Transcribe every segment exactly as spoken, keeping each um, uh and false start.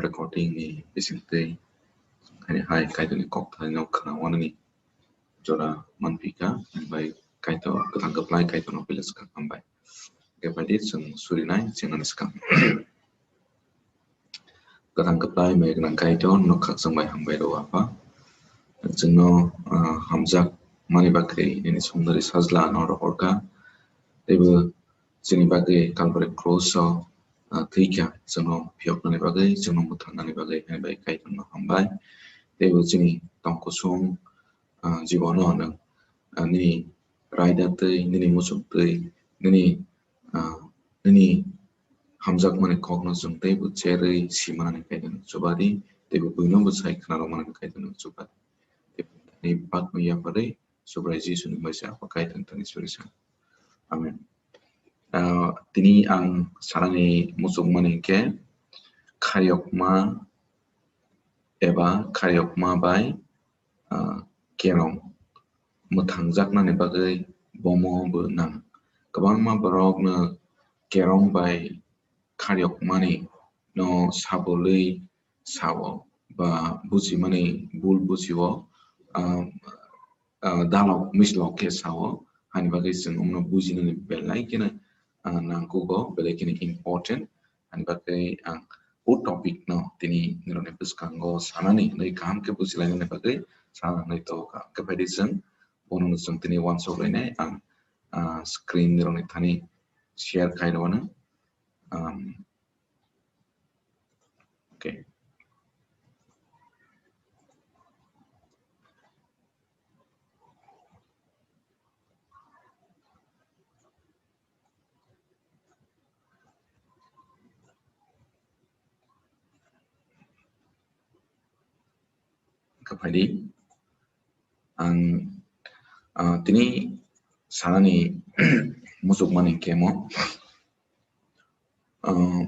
recording ni bisingtwi hai hai Kaitorni kokthaino khnawanani jora manphi kha, hambai Kaitor, kwthang kwplai Kaitorno belai swkang hambai. Khe phaidi chwng surinai chingnani swkang. Kwthang kwplai mai gwnang Kaitor, nok khakchang bai hambai rw Apha. Chwngno, ah, hamjak mani bagwi nini songdari sajla no rohor kha. Teibo chini bagwi Calvary cross o, ah, thwi kha, chwngno phiyoknani bagwi, chwngno mwthangnani bagwi, hai bai Kaitorno hambai. Teibo chini tongkusung, ah, jibono nwng, ah, nini raida twi, nini muchuk twi, nini, ah, nini hamjakmani kokno chwng teibo cherwi simanani Kaitorno chubadi, teibo buino bwsai khwnarokmani Kaitorno chubadi. Teibo nini bakno yapharwi Subrai Jisuni bai se Apha Kaitor thani suri sa. Amen. Ah, tini ang sanani muchukmani khe kharyokma eba kharyokma bai, ah, kerong mwthangjaknani bagwi bomo bo nang. Kwbangma borokno kerong bai kharyokmani no sabolwi sao ba bujimani bul bujio, ah, ah, dalok mislok khe sao, hani bagwi chwng umno bujinani belai kheno, ah, nangkugo, belai kheno important, hani bagwi ang o topic no tini nirokni bwskango sanani hwnwi kaham khe bujilainani bagwi sana nai to kha. Khe phaidi chwng bono chwng tini uansuk lainai ang, ah, screen nirokni thani share khai rwno. Um, okay. Khe phaidi ang, ah, tini sanani muchukmani kemo, ah,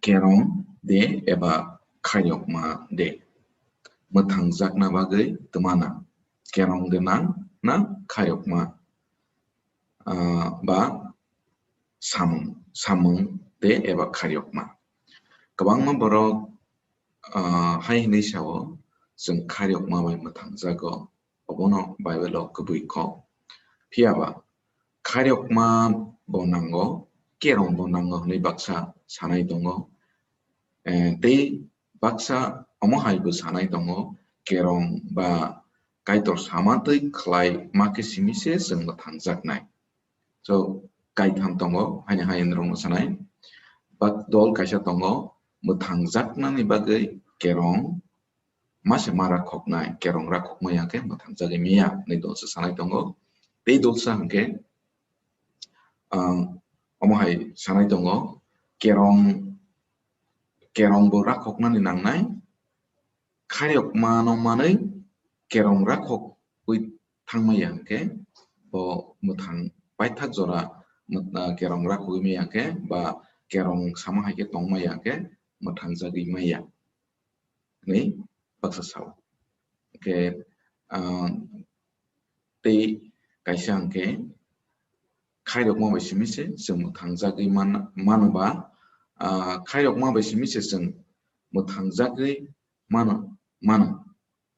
kerong de eba kharyokma de mwthangjakna bagwi twmana, kerong de nang na kharyokma, ah, ba samung, samung de eba kharyokma. Kwbangma borok, ah, hai hwnwi sao, chwng kharyokma bai mwthangjago, obono Bible o kubui kok. Phiya ba kharyokma bo nango, kerong bo nango hwnwi baksa sanai tongo. Eh, tei baksa omo hai bo sanai tongo, kerong ba Kaitor sama twi khlai ma khe simi se chwng mwthangjaknai. So, kaitham tongo, haini hai nrwngno sanai. Bak dol kaisa tongo, mwthangjaknani bagwi kerong ma se ma rakhoknai, kerong rakhokma ya khe mwthangjagwi maya hwnwi dolsa sanai tongo. Tei dolsa hwnkhe, ang omo hai sanai tongo, kerong, kerong bo rakhoknani nangnai, kharyokma no manwi kerong rakhokwi thangma ya hwnkhe bo mwthang paithak jora mwt-, ah, kerong rakhogwi maya hwnkhe ba kerong sama hai khe tongma ya hwnkhe mwthangjagwi maya hwnwi baksa sao. Hwnkhe, ah, tei kaisa hwnkhe khairokma bai simi se chwng mwthangjagwi man-, mano ba, ah, khairokma bai simi se chwng mwthangjagwi mano, mano.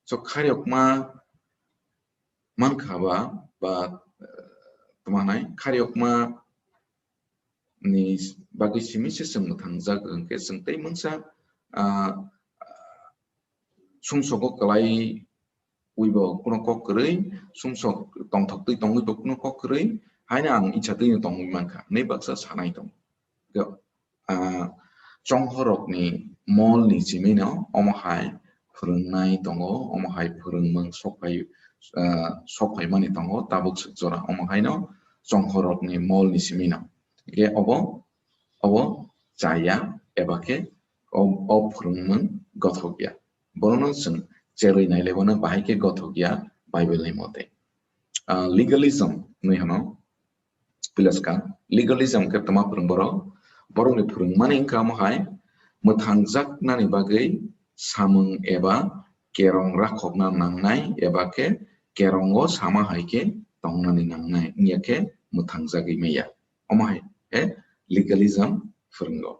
So khairokma mankha ba, ba, eh, tamo hwnai, khairokma ni bagwi simi se chwng mwthangjak hwnkhe chwng tei mungsa, ah, sumsogo kwlai wi bo kuno kok kwrwi, sumsok tongthok twi tongwi bo kuno kok kwrwi, haino ang icha twi no tongwi mankha hwnwi baksa sanai tongo. Ah, chonghorrokni molni simino omo hai phwrwngnai tongo, omo hai phwrwngmung sok phai, ah, sok phaimani tongo, tabuk swk jora omo haino chonghorrokni molni simino. Hwnkhe obo, obo chaya eba khe o, o phwrwngmung gothok ya. Bono chwng cherwi nailaibono bahai khe gothok ya Bible ni mote. Ah, legalism hinwi hwno, puila swkang, legalism khe tma phwrwng borok? Borokni phwrwngmani wngkha omo hai, mwthangjaknani bagwi samung eba kerong rakhokna nangnai eba khe kerongo sama hai khe tongnani nangnai, wngya khe mwthangjagwi maya. Omo hai khe legalism phwrwngo.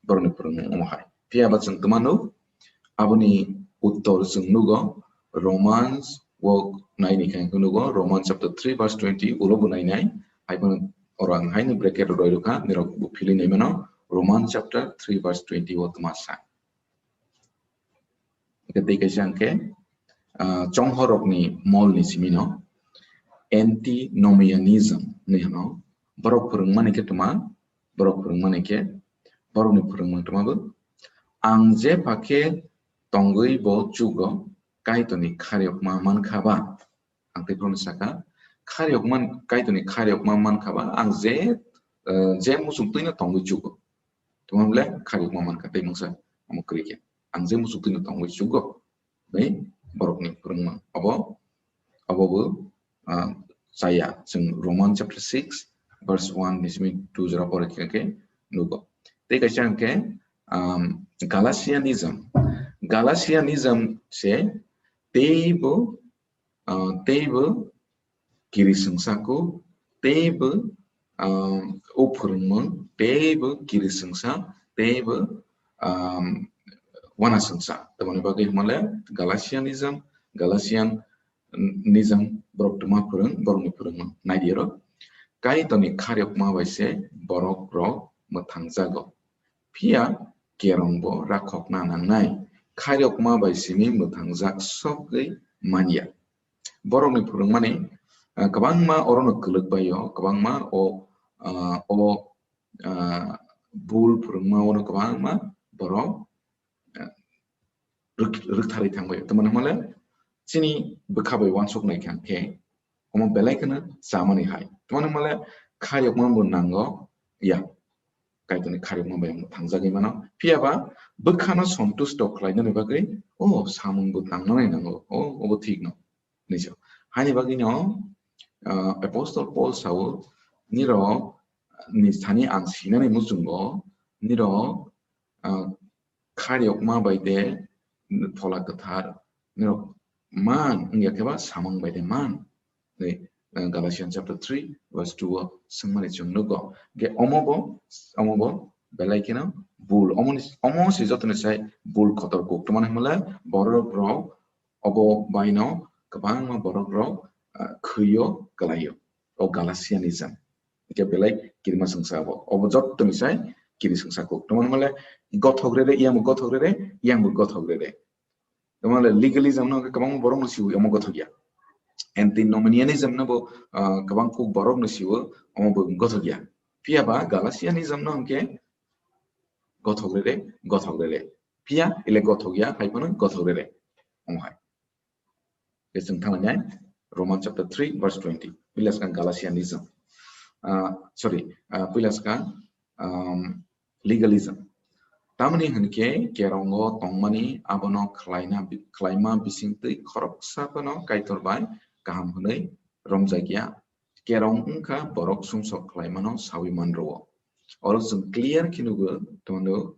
Borokni phwrwngmung omo hai. Phiya ba chwng twmano aboni uttor chwng nugo Romans o naini khe nugo Romans chapter three verse twenty ulo bo nainai. Hai phano oro ang haino bracket roi rwkha, nirok bo philwi naimano Romans chapter three verse twenty o twma sa. Hwnkhe tei kaisa hwnkhe, ah, chonghorrokni molni simino antinomianism hinwi hwno. Borok phwrwngmani khe twma, borok phwrwngmani khe, borokni phwrwngmung twma bo, ang je pha khe tongwi bo chugo, Kaitorni khariyokma mankha ba? Ang tei phano saka, khariyokma, Kaitorni khariyokma mankha ba, ang je, eh, je muchung twino tongwi chugo. Tongma bole khariyokma mankha tei mungsa omo kwrwi khe. Ang je muchung twino tongwi chugo. Bai borokni phwrwngmung. Obo, obo bo, ah, chaya. Chwng Roman chapter six verse one ni simi two jora pore khe khe nugo. Tei kaisa hwnkhe, um, Galatianism. Galatianism se teibo, ah, teibo kiri swngsa kuk, teibo, um, o phwrwngmung, teibo kiri swngsa, teibo, um, wana swngsa. Tamoni bagwi hwnmale Galatianism, Galatian, mm, nism borok twma phwrwng, borokni phwrwngmung. Naidi oro, Kaitorni khariyokma bai se borokrok mwthangjago. Phiya kerongbo rakhokna nangnai. Khariyokma bai simi mwthangjak sogwi manya. Borokni phwrwngmani, ah, kwbangma orono kwlwk bai-o, kwbangma o, ah, o, ah, bul phwrwngma ono kwbangma borok, ah, rwk-, rwktharwi thangbai-o. Tamoni hwnmale chini bwkha bai uansuk nai kha khe omo belai kheno chamani hai. Tamoni hwnmale khariyokma bo nango ya. Kaitorni khariyokma bai ang thangjagwi mano. Phiya ba bwkhano sontusto khlainani bagwi, o, samung bo tangnani nango, o, obo thik no. Hinwi sa. Haini bagwi no, ah, Apostle Paul sao, nirok ni thani ang sinani muchungo, nirok, ah, khariyokma bai de Phola Kwthar, nirok man wngya khe ba samung bai de man. Tei, eh, Galatians chapter three verse two o swngmani chwng nugo. Ge omo bo, omo bo belai kheno bul. Omo ni, omo se jotoni sai bul kotor kuk. Tamoni hwnmale borok rok obo baino kwbangma borok rok, ah, khwio kwlaio. O Galatianism. Hwnkhe belai kirima swngsa bo. Obo jotoni sai kiri swngsa kuk. Tamoni hwnmale gothok rere, yang bo gothok rere, yang bo gothok rere. Tamale legalism no kwbangma borok no siwi omo gothok ya. Antinomianism no bo, ah, kwbang kuk borok no siwi omo bo gothok ya. Phiya ba Galatianism no hwnkhe gothok rere, gothok rere. Phiya ile gothok ya, hai phano gothok rere. Omo hai. Khe chwng thanglainai Roman chapter three verse twenty. Puila swkang Galatianism. Ah, sorry, ah, puila swkang, um, legalism. Tamni hwnkhe kerongo tongmani abono khlaina bi-, khlaima bisingtwi khoroksa phano Kaitor bai kaham hwnwi romjakya. Kerong wngkha borok sumsok khlaimano sawi manrwo. Oro chwng clear khe nugo, tono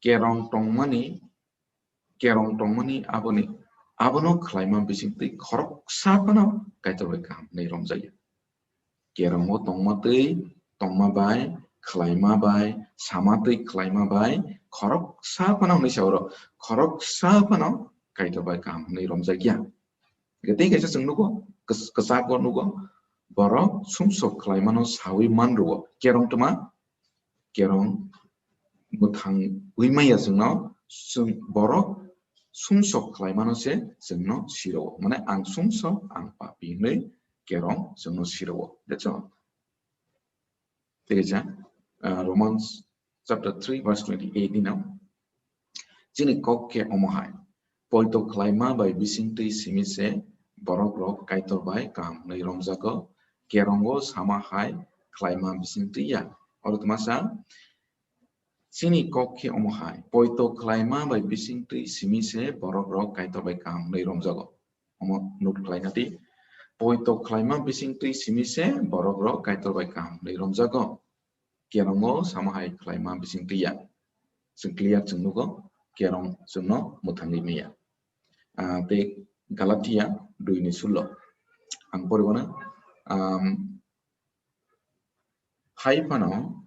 kerong tongmani, kerong tongmani aboni, abono khlaima bisingtwi khoroksa phano Kaitor bai kaham hwnwi romjakya. Kerongo tongma twi, tongma bai, khlaima bai, sama twi khlaima bai, khoroksa phano hwnwi sa oro, khoroksa phano Kaitor bai kaham hwnwi romjakya. Hwnkhe tei kaisa chwng nugo, kwch-, kwchak o nugo, borok sumsok khlaimano sawi manrwo, kerong twma, kerong mwthangwi maya chwngno, chwng borok sumsok khlaimano se chwngno sirwo. Mane ang sumsok, ang papi hwnwi kerong chwngno sirwo. That's all. Tei kaisa, ah, Romans chapter three verse twenty-eight ni no. Chini kok khe omo hai. Poito khlaima bai bisingtwi simi se borok rok Kaitor bai kaham hwnwi romjago. Kerongo sama hai khlaima bisingtwi ya. Oro twma sa, chini kok khe omo hai. Poito khlaima bai bisingtwi simi se borok rok Kaitor bai kaham hwnwi romjago. Omo note khlaina di. Poito khlaima bisingtwi simi se borok rok Kaitor bai kaham hwnwi romjago. Kerongo sama hai khlaima bisingtwi ya. Chwng clear chwng nugo, kerong chwngno mwthangwi maya. Ah, tei Galatia dui ni sullo. Ang poribano, um, hai phano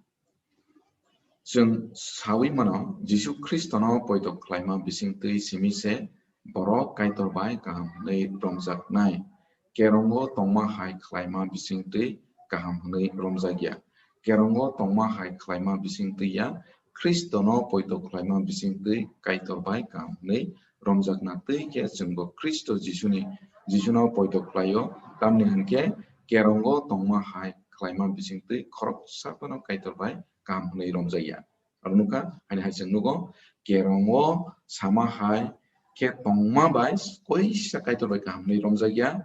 Chwng saui mano, Jisu Khristono poito khlaima bisingtwi simi se borok Kaitor bai kaham hwnwi romjaknai. Kerongo tongma hai khlaima bisingtwi kaham hwnwi romjakya. Kerongo tongma hai khlaima bisingtwi ya, Khristono poito khlaima bisingtwi Kaitor bai kaham hwnwi romjakna twi khe chwngbo Khristo Jisuni, Jisuno poito khlaio, tamni hwn khe kerongo tongma hai khlaima bisingtwi khoroksa phano Kaitor bai kaham hwnwi romjakya. Aro nukha, haini hai chwng nugo, kerongo sama hai khe tongma bai koisa Kaitor bai kaham hwnwi romjakya.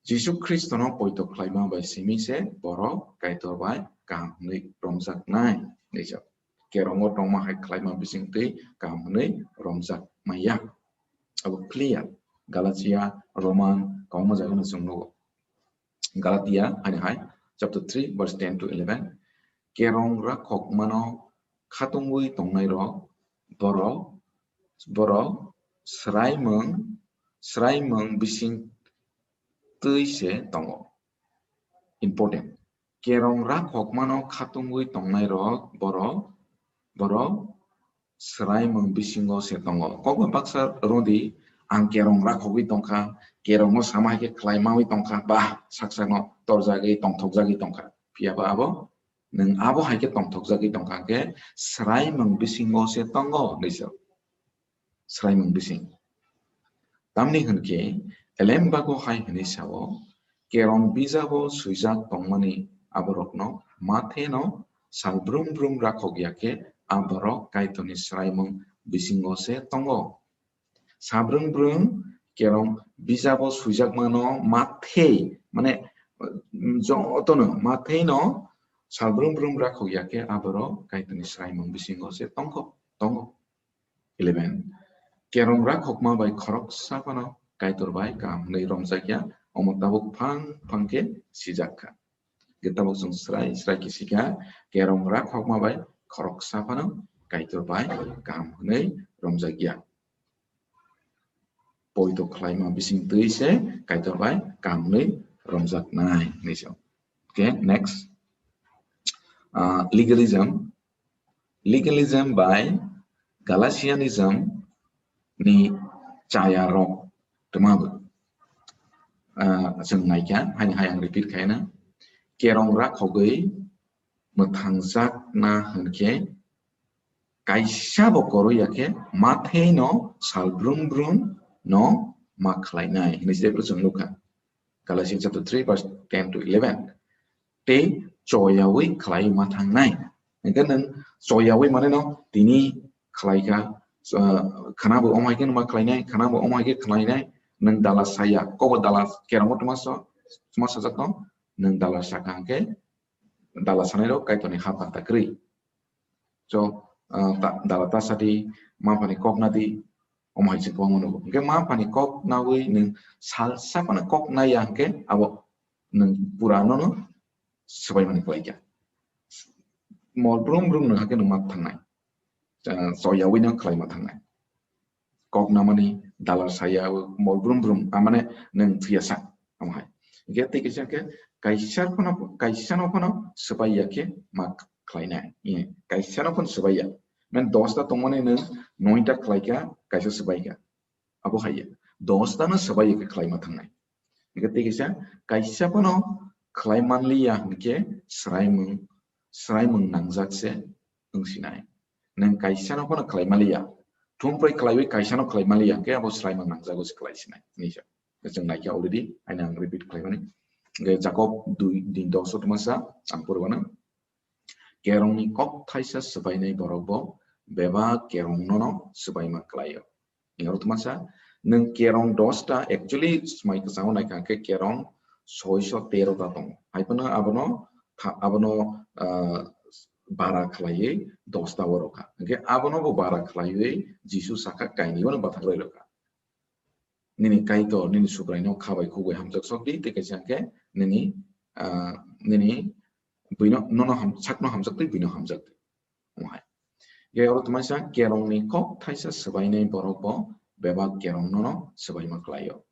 Jisu Khristono poito khlaima bai simi se borok Kaitor bai kaham hwnwi romjaknai. Nijak. Kerongo tongma hai khlaima bisingtwi kaham hwnwi romjak maya. Abo clear. Galatia, Roman, kwbangma jagano chwng nugo. Galatia, haini hai, chapter three, verse ten to eleven. Kerong rakhokmano khatungwi tongnai rok, borok, borok swraimung, swraimung bising twi se tongo. Important. Kerong rakhokmano khatungwi tongnai rok, borok, borok swraimung bisingo se tongo. Kokno baksa rodi, ang kerong rakhogwi tongkha, kerongo sama hai khe khlai mawi tongkha, ba saksano torjagwi tongthokjagwi tongkha. Phiya ba abo, nwng abo hai khe tongthokjagwi tongkha khe swraimung bisingo se tongo, hinwi sa-, swraimung bising. Tamni hwn khe, elembago hai hwnwi sao, kerong bijabo swijak tongmani aborokno matheno sal brum brum rakhok ya khe, aborok Kaitorni swraimung bisingo se tongo. Sal brum brum kerong bijabo swijakmano mathei, mane, mm, jotono matheino sal brum brum rakhok ya khe, aborok Kaitorni swraimung bisingo se tongkho, tongo. Eleven. Kerong rakhokma bai khoroksa phano Kaitor bai kaham hwnwi romjakya, omo tabuk phang phang khe sijak kha. Hwnkhe tabuk chwng srai srai khe sikha, kerong rakhokma bai khoroksa phano Kaitor bai kaham hwnwi romjakya. Poito khlaima bising twi se Kaitor bai kaham hwnwi romjaknai hinwi sa. Okay, next. Ah, legalism. Legalism bai Galatianism ni chaya rok twma bo. Ah, chwng naikha, haini hai ang repeat khaina. Kerong rakhogwi mwthangjakna hwnkhe kaisa bo korwi ya khe matheino sal brum brum no ma khlainai hinwi se chwng nukha. Galatians chapter three verse ten to eleven. Tei choyawi khlai ma thangnai. Hwnkhe nwng choyawi mane no tini khlaikha, ah, khana bo omo hai khe ma khlainai, khana bo omo hai khe khlainai, nwng dala saya, kobo dala kerongo tma sa, tma sajak tong, nwng dala sakha hwnkhe dala sanai rok Kaitorni ha pata kwrwi. So, ah, ta-, dala ta sadi, ma phani kok nadi, omo hai se kwbangma nugo. Hwnkhe ma phani kok nawi nwng salsa phano kok naiya hwnkhe abo nwng pura nono swbaimani khlaikha. Mol brum brum nwng hakhe nwng ma thangnai. Ah, choyawi no khlai ma thangnai. Kok namani dalar saya mol brum brum, ah, mane nwng thwiya sa, omo hai. Hwnkhe tei kaisa khe kaisa phano, kaisa no phano swbai ya khe ma khlainai. Kaisa no phano swbai ya. Mane dosta tongmani nwng noita khlaikha, kaisa swbaikha. Abo hai ya. Dosta no swbai ya khe khlai ma thangnai. Hwnkhe tei kaisa, kaisa phano khlai manliya hwnkhe swraimung, swraimung nangjak se wng sinai. Nwng kaisa no phano khlai manliya. Thumproi khlaiwi kaisa no khlai manliya hwnkhe abo swraimung nangjago se khlai sinai. Hinwi sa. Chwng naikha already, haino ang repeat khlaimani. Hwnkhe Jakob dui, din dos o tma sa, ang purwano. Kerongni kok thaisa swbainai borok bo bebak kerong nono swbaima khlaio. Aro tma sa, nwng kerong dosta, actually, swmai kwchango naikha hwnkhe kerong soiso tero ta tongo. Hai phano abono tha-, abono, ah, bara khlaiwi dosta o rwkha. Hwnkhe abono bo bara khlaiwi Jisu sakha, kainwi bono bathak rwi rwkha. Nini Kaitor, nini Subraino kha bai khuk bai hamjak sok di, tei kaisa hwnkhe nini, ah, nini buino, nono ham-, sakno hamjak twi, buino hamjak twi. Omo hai. Ge oro tma sa kerongni kok thaisa swbainai borok bo bebak kerong nono swbaima khlaio.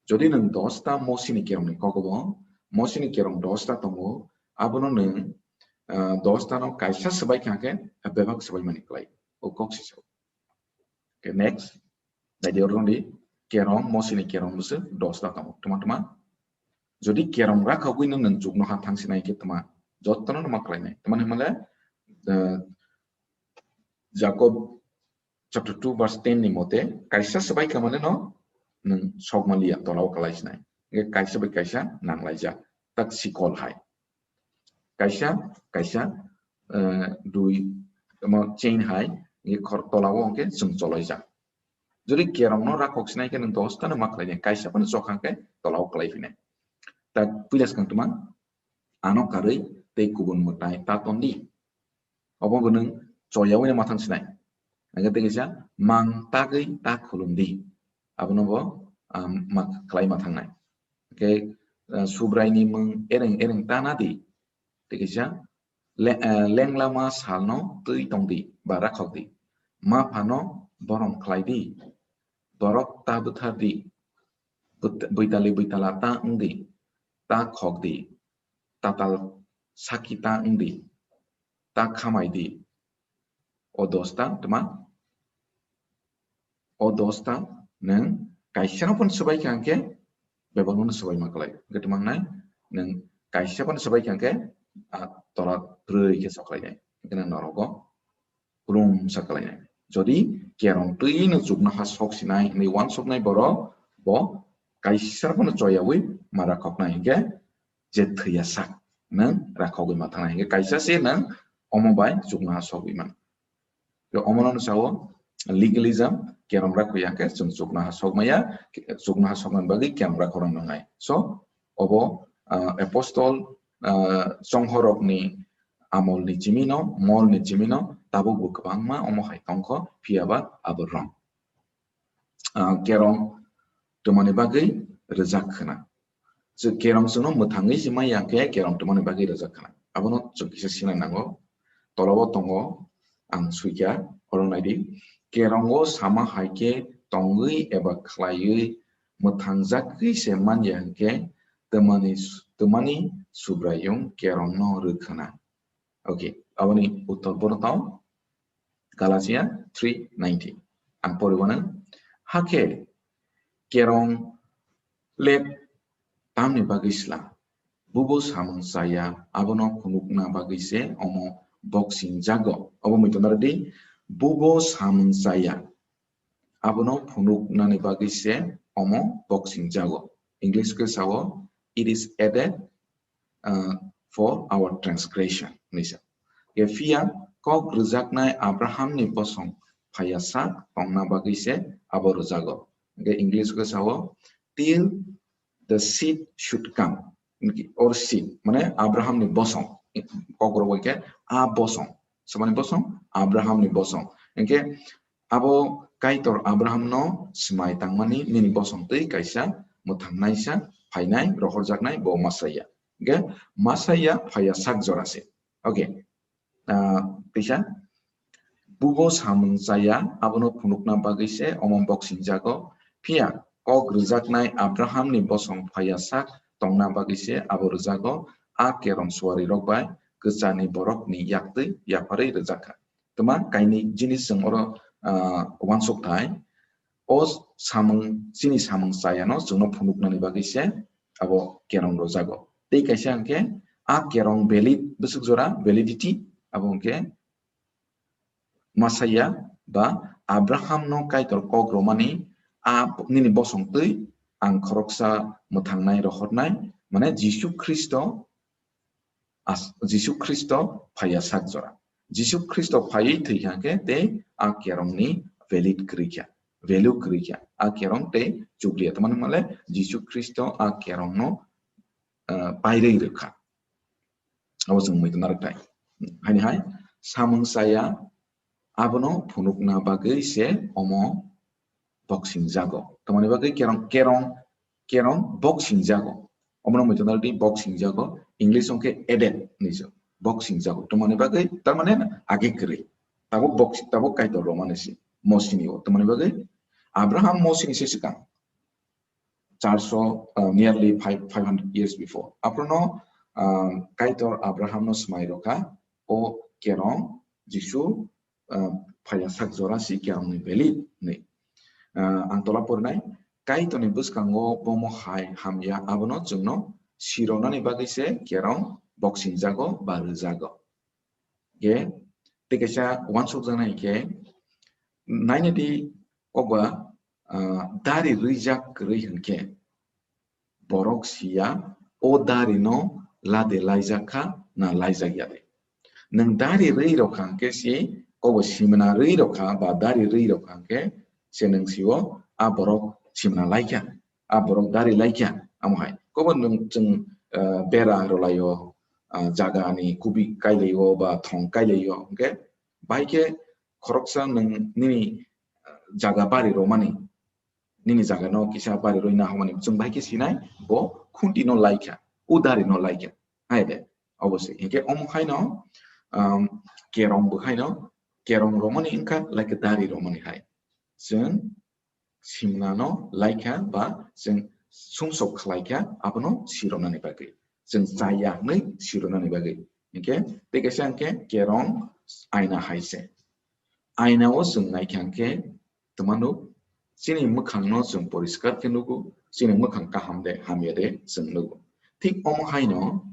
Jodi nwng dosta Mosini kerongni kogobo, Mosini kerong dosta tongo, abono nwng ah, dos ta no kaisa swbai kha khe, ah, bebak swbai mani kwlai. O kok se sao. Okay, next. Naidi oro di kerong, Mosi ni kerong bwswk dos ta tongo. Tuma tuma. Jodi kerong rakhogwi nung nung chuknoha thang sinai khe tuma. Jotono no ma kwlainai. Tuma ni hwnle, ah, Jakob chapter two verse ten ni mote, kaisa swbai kha mane no nung sokma liya tolao kwlai sinai. Hingkhe kaisa bai kaisa nanglaijak. Tak sikol hai. Kaisa, kaisa, eh, dui, omo chain hai, hingkhe khor tolao hingkhe chwng cholaijak. Jodi kerong no rakhok sinai khe nung dos ta no ma kwlainai, kaisa phano chokha khe tolao kwlai phinai. Tak puila swkang tuma, ano karwi tei kubun mwtai ta ton di. Obo bo nwng choyawi no ma thang sinai. Hingkhe tei kaisa mang tagwi ta khulum di. Abono bo, ah, ma khlai ma thangnai. Hingkhe, ah, Subrai ni mung ereng ereng ta na di. Tei kaisa le-, ah, lenglama salno twi tong di, ba rakhok di. Ma phano borom khlai di. Borok ta bwthar di. Bwt-, bwitali bwitala ta wng di. Ta khok di. Tatal saki ta wng di. Ta khamai di. O dos ta, tuma? O dos ta nwng kaisa no phano swbai kha hingkhe bebak no swbai ma kwlai. Hingkhe tuma wngnai nwng kaisa phano swbai kha hingkhe, ah, tola brwi khe soklainai. Hingkhe nwng norok o kulum sa kwlainai. Jodi kerong twi no chuknoha sok sinai hwnwi uansuknai borok bo kaisa phano choyawi ma rakhoknai hingkhe je thwiya sak nwng rakhogwi ma thangnai hingkhe kaisa se nwng omo bai chuknoha sogwi man. Omo no sao legalism, kerong rakhwi hingkhe chwng chuknoha sokmaya, chuknoha sokmani bagwi kerong rakhorok nwngnai. So obo, ah, apostol, ah, chonghorokni amolni chimino, molni chimino tabukbo kwbangma omo hai tongkho, phiyaba abo wrong. Ah, kerong twmani bagwi rwjak khna. Chwng kerong chwngno mwthangwi se manya khe kerong twmani bagwi rwjak khna. Abono chwng kisa sina nango. Tolabo tongo, ang suikha, oro naidi. Kerongo sama hai khe tongwi eba khlaiwi mwthangjagwi se manya hwnkhe twmani, twmani Subraiyung kerongno rw khna. Okay, aboni uttor bono tao Galatia three nineteen. Ang poriwano, hakhe kerong lep tamni bagwi sla? Bubo samung chaya, abono phunukna bagwi se omo boxing jago. Obo muitongnardi, bubo samung chaya, abono phunuknani bagwi se omo boxing jago. English khe sao, "It is added, uh, for our transgression," hinwi sa. Phiya kok rwjaknai Abrahamni bosong phaiya sak tongna bagwi se abo rwjago. Hingkhe English khe sao, "Till the seed should come," or seed, mane Abrahamni bosong, kok rok bai khe a bosong, samani bosong, Abrahamni bosong. Hingkhe abo Kaitor Abrahamno swmai tangmani nini bosong twi kaisa mwthangnaisa phainai, rohorjaknai bo Masaia. Hingkhe Masaia phaiya sak jora se. Okay. Ah, teisa, bubo samung chaya, abono phunukna bagwi se omo boxing jago. Phiya kok rwjaknai Abrahamni bosong phaiya sak tongna bagwi se abo rwjago. A kerong suarirok bai kwchani borokni yaktwi yapharwi rwjakha. Twma kainwi jinis chwng oro, ah, uansuk thai. O samung, chini samung chayano chwngno phunuknani bagwi se abo kerong rwjago. Tei kaisa hwnkhe a kerong valid, bwswk jora validity, abo hwnkhe Masaia ba Abrahamno Kaitor kok romani, a nini bosong twi ang khoroksa mwthangnai rohornai, mane Jisu Khristo as-, Jisu Khristo phaiya sak jora. Jisu Khristo phaiwi thwikha khe tei a kerongni valid kwrwikha, value kwrwikha. A kerong tei chukliya. Tamani hwnmale Jisu Khristo a kerongno, ah, pairwi rwkha. Abo chwng muitu narwkthai. Haini hai samung chaya abono phunukna bagwi se omo boxing jago. Tamani bagwi kerong, kerong, kerong boxing jago. Omono muitu narwkdi boxing jago. English hwnkhe added hinwi se. Boxing jago. Tamani bagwi, tamani age kwrwi. Tabuk boxing, tabuk Kaitor romani se. Mosini o. Tamani bagwi Abraham Mosini se swkang. Charso, uh, nearly five, five hundred years before. Aphuru no ah, Kaitor Abraham no swmai rwkha, o kerong Jisu, ah, phaiya sak jora si kerong ni beli ni. Ah, ang tola porinai, Kaitor ni bwskango bomo hai hamya abono chwngno siroknani bagwi se kerong boksing jago ba rwjago. Ge, tei kaisa uansukjaknai hinkhe, nainadi kokba, ah, dari rwijak kwrwi hinkhe, borok siya o dari no lade laijak kha na laijak ya de. Nwng dari rwi rok kha hinkhe si, kokba simna rwi rok kha ba dari rwi rok kha hinkhe se nwng sio a borok simna laikha. A borok dari laikha, amo hai. Kobo nwng chwng, ah, bera rwlaio, ah, jaga ni kubui kailaio ba thong kailaio, hwnkhe bai khe khoroksa nwng nini, ah, jaga bari rwmani, nini jaga no kisa bari rwina hwnmani chwng bai khe sinai, bo khunti no laikha, o dari no laikha, hai de, oboswi. Hinkhe omo hai no, um, kerong bo hai no, kerong rwmani wngkha, like dari rwmani hai. Chwng simna no laikha ba chwng sumsok khlaikha, abono siroknani bagwi. Chwng chaya hwnwi siroknani bagwi. Hinkhe tei kaisa hinkhe kerong aina hai se. Aina o chwng naikha hinkhe twmano chini mwkhang no chwng poriskar khe nugo, chini mwkhang kaham de hamya de chwng nugo. Thik omo hai no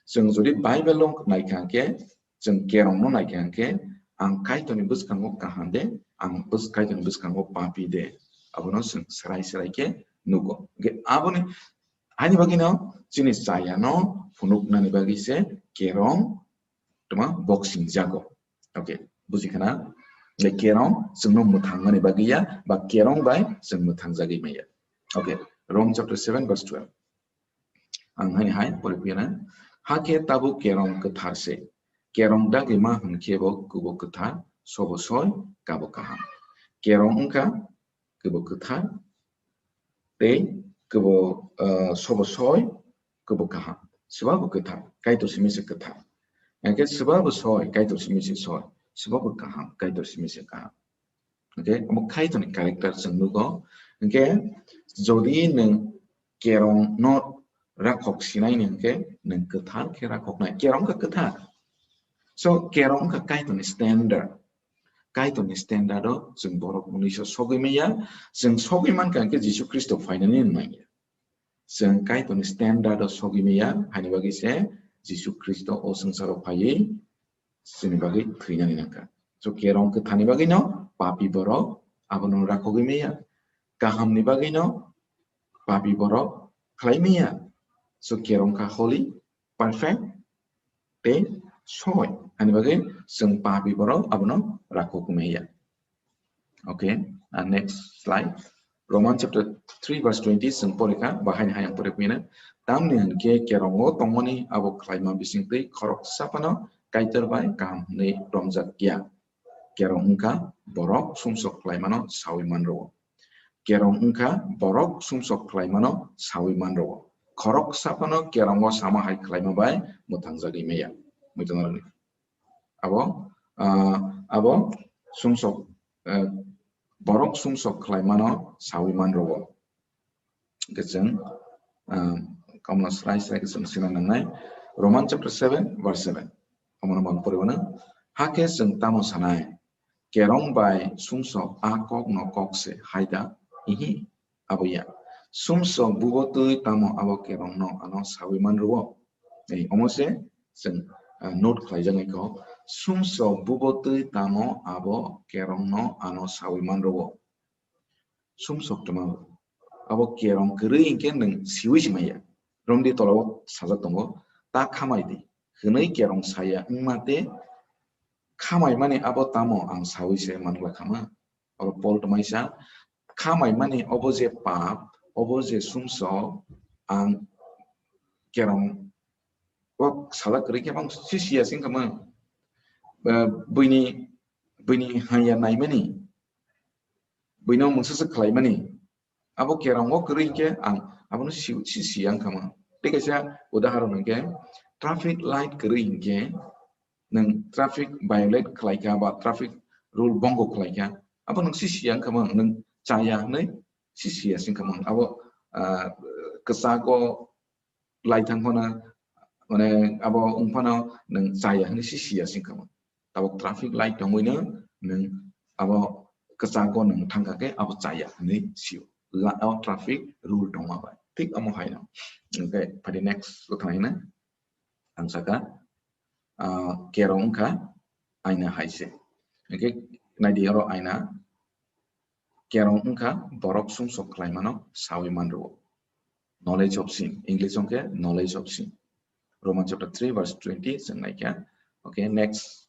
chwng jodi Bible o naikha hinkhe chwng kerong no naikha hinkhe, ang Kaitorni bwskango kaham de, ang bws-, Kaitorni bwskango papi de, abono chwng srai srai khe nugo. Hinkhe aboni, haini bagwi no chini chaya no phunuknani bagwi se kerong tuma boksing jago. Okay, buji khana? Le kerong chwngno mwthangmani bagwi ya, ba kerong bai chwng mwthang jagwi maya. Okay, Rome chapter seven verse twelve. Ang haini hai pori phiyana, hakhe tabuk kerong kwthar se. Kerong dagwi ma hwn khe bo kubo kwthar, sobo soi, kabo kaham. Kerong wngkha kubo kwthar, tei kubo, ah, sobo soi, kubo kaham. Swbabo kwthar, Kaitor simi se kwthar. Hinkhe swbabo soi, Kaitor simi se soi. Swbabo kaham, Kaitor simi se kaham. Hinkhe omo Kaitorni character chwng nugo. Hinkhe jodi nwng kerong no rakhok sinai ni hinkhe nwng kwthar khe rakhok nai. Kerong khe kwthar. So kerong khe Kaitorni standard. Kaitorni standard o chwng borok mwnwi so sogwi maya. Chwng sogwi mankha hinkhe Jisu Khristo phainani nangya. Chwng Kaitorni standard o sogwi maya, haini bagwi se Jisu Khristo o swngcharo phaiwi chini bagwi thwinani nangkha. So kerong kwthani bagwi no papi borok abono rakhogwi maya, kahamni bagwi no papi borok khlai maya. So kerong kha holy, perfect, tei soi, ani bagwi chwng papi borok abono rakhogwi maya. Okay, and next slide. Roman chapter three verse twenty chwng porikha, bahai ni hai ang porikha. Tamni hinkhe kerongo tongmani abo khlaima bisingtwi khoroksa phano Kaitor bai kaham hwnwi romjak ya. Kerong wngkha borok sumsok khlaimano sawi manrwo. Kerong wngkha borok sumsok khlaimano sawi manrwo. Khoroksa phano kerongo sama hai khlaima bai mwthangjagwi maya. Muitongrokni. Abo, ah, abo sumsok, eh, borok sumsok khlaimano sawi manrwo. Hwnkhe chwng, ah, kamla srai srai khe chwng sina nangnai. Roman chapter seven verse seven. Omono mang poriwano. Hakhe chwng tamo sanai? Kerong bai sumsok a kok no kok se hai da? Ihi, abo ya. Sumsok bubo twi tamo abo kerong no ano sawi manrwo? Ei, omo se chwng, ah, note khlaijaknai kok. Sumsok bubo twi tamo abo kerong no ano sawi manrwo? Sumsok twma abo kerong kwrwi hinkhe nwng siwi se maya. Romdi tolao sajak tongo, ta khamai di hwnwi kerong saya wngma tei khamai mani abo tamo ang sawi se manwla khama. Oro Pol twmaisa khamai mani obo je pap, obo je sumsok, ang kerong o sajak kwrwi khe bang sisiya sing khama. Eh, buini, buini hanya naimani, buino mungsa se khlaimani, abo kerong o kwrwi hinkhe ang abono si, si, siya wngkha ma. Tei kaisa udaharon hinkhe, traffic light kwrwi hinkhe nwng traffic violate khlaikha ba traffic rule bongo khlaikha, abo nwng si siya wngkha ma, nwng chaya hwnwi si siya se wngkha ma. Abo, ah, kwchago lai thang phano mane abo wngphano nwng chaya hwnwi si siya singkha. Tabuk traffic light tongwino nwng abo kwchakgo nwng thangkha khe abo chaya hwnwi sio. La-, o traffic rule tongma bai. Thik omo haino. Hwnkhe phaidi next o thangna ang saka, ah, kerong wngkha aina hai se. Hwnkhe naidi oro aina kerong wngkha borok sumsok khlaimano sawi manrwo. Knowledge of sin. English hwnkhe knowledge of sin. Roman chapter three verse twenty chwng naikha. Okay, next.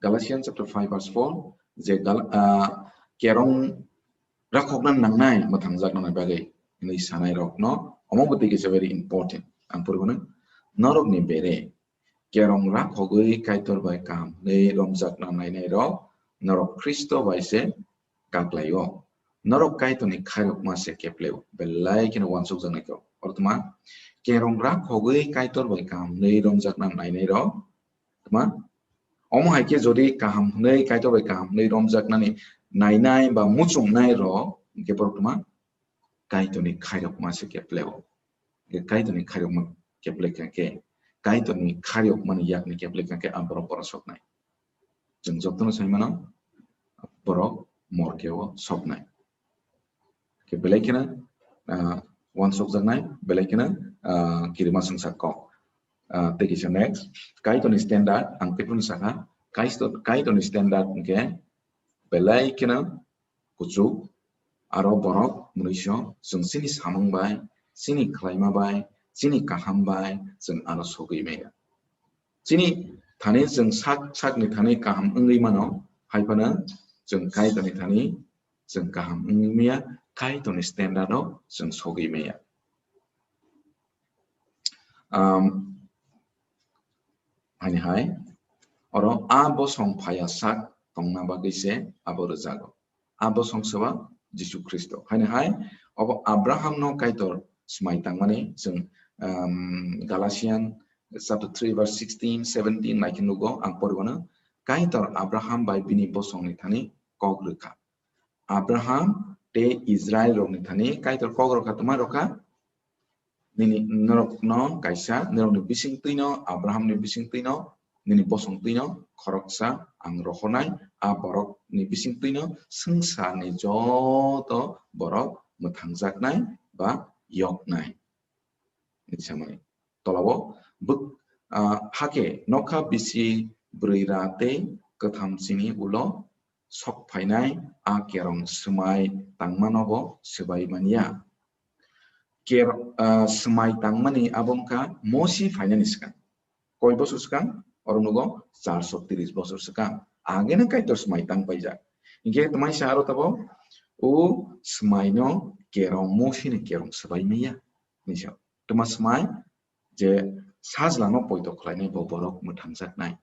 Galatians chapter five verse four, je Gal-, ah, kerong rakhokna nangnai mwthangjaknani bagwi hwnwi sanai rokno omo bo tei kisa very important. Ang poribo nang, norokni bere kerong rakhogwi Kaitor bai kaham hwnwi romjakna nainai rok norok Khristo bai se kaklaio. Norok Kaitorni khairokma se kepleo, belai kheno uansukjaknai kok. Oro tma, kerong rakhogwi Kaitor bai kaham hwnwi romjakna nainai rok, tma, omo hai khe jodi kaham hwnwi, Kaitor bai kaham hwnwi romjaknani nainai ba muchungnai rok, hwnkhe borok tma, Kaitorni khairokma se kepleo. Hwnkhe Kaitorni khairokma keple kha khe, Kaitorni khairokmani yakni keple kha khe, ang borok borok soknai. Chwng jotono sai mano, borok morkeo soknai. Khe belai kheno, ah, uansukjaknai, belai kheno, ah, kirima swngchar kok. Ah, tei kisa next, Kaitorni standard, ang tei phano sakha, Kaitor-, Kaitorni standard hwnkhe belai kheno kuchuk, aro borok mwnwiso chwng chini samung bai, chini khlaima bai, chini kaham bai chwng ano sogwi maya. Chini thani chwng sak sakni thani kaham wngwi mano, hai phano chwng Kaitorni thani chwng kaham wngwi maya, Kaitorni standard o chwng sogwi maya. Um, haini hai, oro a bosong phaya sak tongna bagwi se abo rwjago. A bosong soba Jisu Khristo. Haini hai, obo Abraham no Kaitor swmai tangmani chwng, um, Galatian chapter three verse sixteen, seventeen naikhe nugo, ang poribano, Kaitor Abraham bai bini bosongni thani kok rwkha. Abraham tei Israel rokni thani Kaitor kok rwkha, tongma rwkha? Nini norokno kaisa, norokni bising twino, Abrahamni bising twino, nini bosong twino khoroksa ang rohornai, a borokni bising twino swngcharni joto borok mwthangjaknai ba yoknai. Samani tolao bwk-, ah, hakhe nokha bisi bwrwi ra tei kwtham chini ulo sok phainai a kerong swmai tangmano bo swbai manya. Ker-, ah, swmai tangmani abo wngkha Mosi phainani swkang. Koi bosor swkang? Oro nugo charso tris bosor swkang. Ageno Kaitor swmai tang paijak. Hinkhe tmaisa aro tabo o swmaino kerong, Mosini kerong swbai manya. Hinsa tma swmai je sajlano poito khlainai bo borok mwthangjaknai.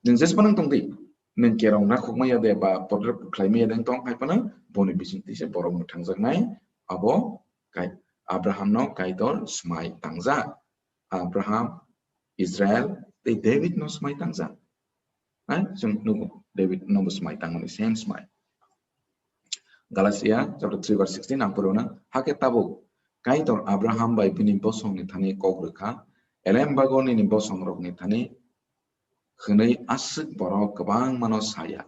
Nwng jesphano tongdi, nwng kerong rakhok maya de ba podrop khlai maya de tong hai phano boni bising twi se borok mwthangjaknai, abo kai-, Abraham no Kaitor swmai tangjak. Abraham, Israel, tei David no swmai tangjak. Hai, chwng nugo, David no bo swmai tangmani same swmai. Galatia chapter three verse sixteen ang poro na, hakhe tabuk Kaitor Abraham bai bini bosongni thani kok rwkha, elembago nini bosongrokni thani hwnwi aswk borok kwbangmano saya.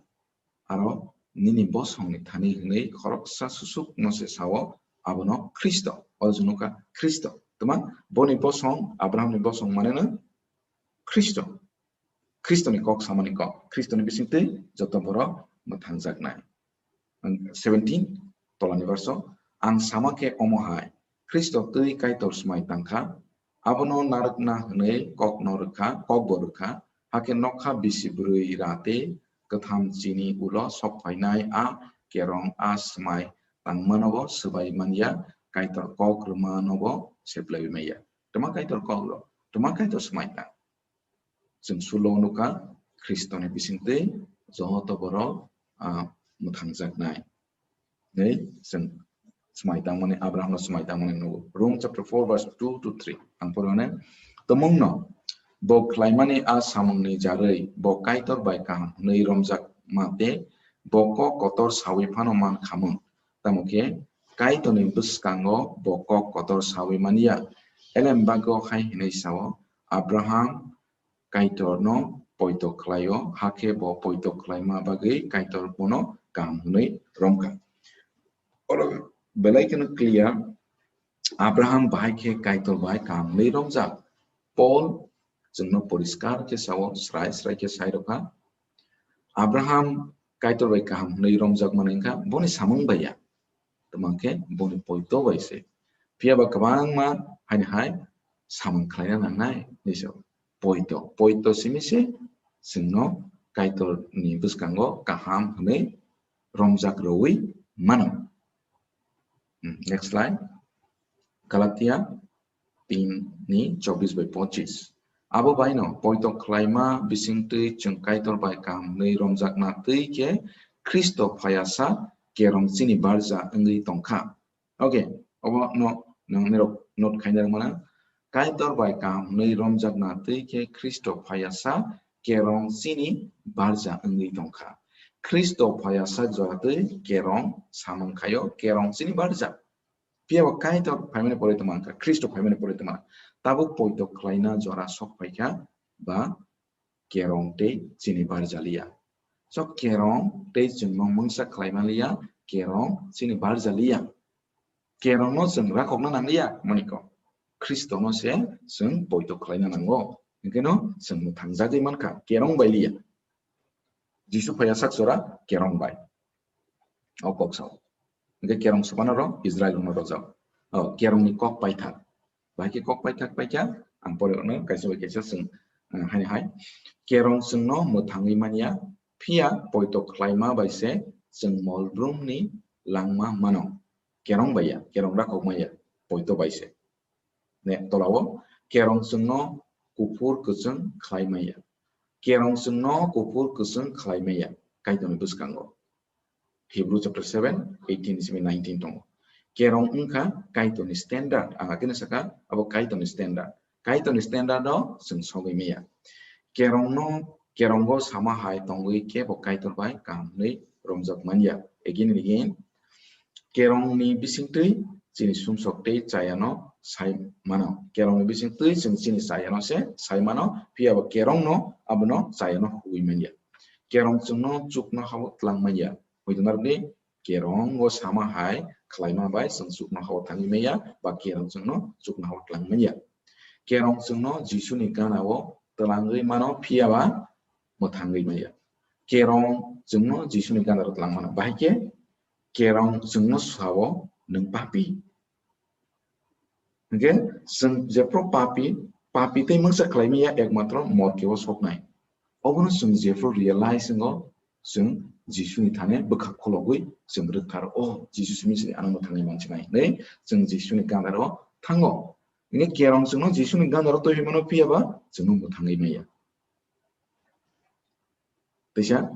Aro nini bosongni thani hwnwi khoroksa susukno se sao, abono Khristo. O jwnokha Khristo. Tma boni bosong, Abrahamni bosong maneno Khristo. Khristoni kok samani kok, Khristoni bisingtwi joto borok mwthangjaknai. Seventeen, tolani verse o, ang sama khe omo hai, Khristo twi Kaitor swmai tangkha, abono narwkna hwnwi kokno rwkha, kokbo rwkha, hakhe nokha bisi bwrwi ra tei kwtham chini ulo sok phainai a kerong a swmai tangmanobo swbai manya, Kaitor kok rwmanobo seplaiwi manya. Tma Kaitor kok rw, tma Kaitor swmai tang. Chwng sulo nukha, Khristoni bisingtwi joto borok, ah, mwthangjaknai. Nei, chwng swmai tangmani, Abrahamno swmai tangmani nugo. Rome chapter four verse two to three. Ang pormani, tomungno bo khlaimani a samungni jarwi bo Kaitor bai kaham hwnwi romjak ma tei bo kok kotor sawi phano man khamung. Tamo khe Kaitorni bwskango bo kok kotor sawi manya. Elembago hai hwnwi sao, Abraham Kaitorno poito khlaio, hakhe bo poito khlaima bagwi Kaitor bono kaham hwnwi romkha. Oro belai kheno clear, Abraham bahai khe Kaitor bai kaham hwnwi romjak. Paul chwngno poriskar khe sao, srai srai khe sai rwkha. Abraham Kaitor bai kaham hwnwi romjak manwi wngkha, boni samung bai ya. Tamo khe boni poito bai se. Phiya ba kwbangma haini hai samung khlaina nangnai hinwi sao. Poito, poito simi se chwngno Kaitorni bwskango kaham hwnwi romjak rwui mano. Hmm, next slide. Galatia tin ni chobbish bai pochis. Abo baino poito khlaima bisingtwi chwng Kaitor bai kaham hwnwi romjakna twi khe Khristo phayasa kerong chini barja wngwi tongkha. Okay, obo no nang nirok note khaina rwmana. Kaitor bai kaham hwnwi romjakna twi khe Khristo phayasa kerong chini barja wngwi tongkha. Khristo phayasa jora twi kerong samung khaio, kerong chini barja. Phiya bo Kaitor phaimani pore tongma wngkha, Khristo phaimani pore tongma. Tabuk poito khlaina jora sok phaikha ba kerong tei chini barja liya. So kerong tei chwngno mungsa khlaima liya, kerong chini barja liya. Kerongno chwng rakhokna nangliya, moniko. Khristono se chwng poito khlaina nango. Hwnkhe no chwng mwthangjagwi mankha, kerong bai liya. Jisu phaiya sak jora kerong bai. O kok sao. Hwnkhe kerong swbano rok Israel rokno rojak. O kerongni kok paithak. Bahai khe kok paithak paikha, ang pore ono kaisa bai kaisa chwng, eh, haini hai. Kerong chwngno mwthangwi manya, phiya poito khlaima bai se chwng molbrumni langma mano. Kerong bai ya, kerong rakhok maya, poito bai se. Ne, tolao, kerong chwngno kuphur kwchwng khlai maya. Kerong chwngno kuphur kwchwng khlai maya, Kaitorni bwskango. Hebrew chapter seven, eighteen simi nineteen tongo. Kerong wngkha Kaitorni standard, ang ageno saka, abo Kaitorni standard. Kaitorni standard o chwng sogwi maya. Kerongno, kerongo sama hai tongwi khe bo Kaitor bai kaham hwnwi romjak manya. Again and again, kerongni bisingtwi chini sumsok tei chayano sai mano. Kerongni bisingtwi chwng chini chayano se sai mano, phiya bo kerongno abono chayano huwi manya. Kerong chwngno chukno hao tlang manya. Hoi tongna rwdi, kerongo sama hai khlaima bai chwng chukno hao thangwi manya, ba kerong chwngno chukno hao tlang manya. Kerong chwngno Jisuni ganao twlangwi mano, phiya ba mwthangwi manya. Kerong chwngno Jisuni ganao twlang mano. Bahai khe kerong chwngno sao, "Nwng papi." Hwnkhe chwng jephru papi, papi tei mungsa khlai manya ekmatro morkeo soknai. Obono chwng jephru realize wngo, chwng Jisuni thani bwkha kholobwi chwng rwkthar, "O, Jisu simi sini ano mwthangwi mansinai," hinwi chwng Jisuni ganao thango. Hwnkhe kerong chwngno Jisuni ganao twi mano, phiya ba chwngno mwthangwi manya. Teisa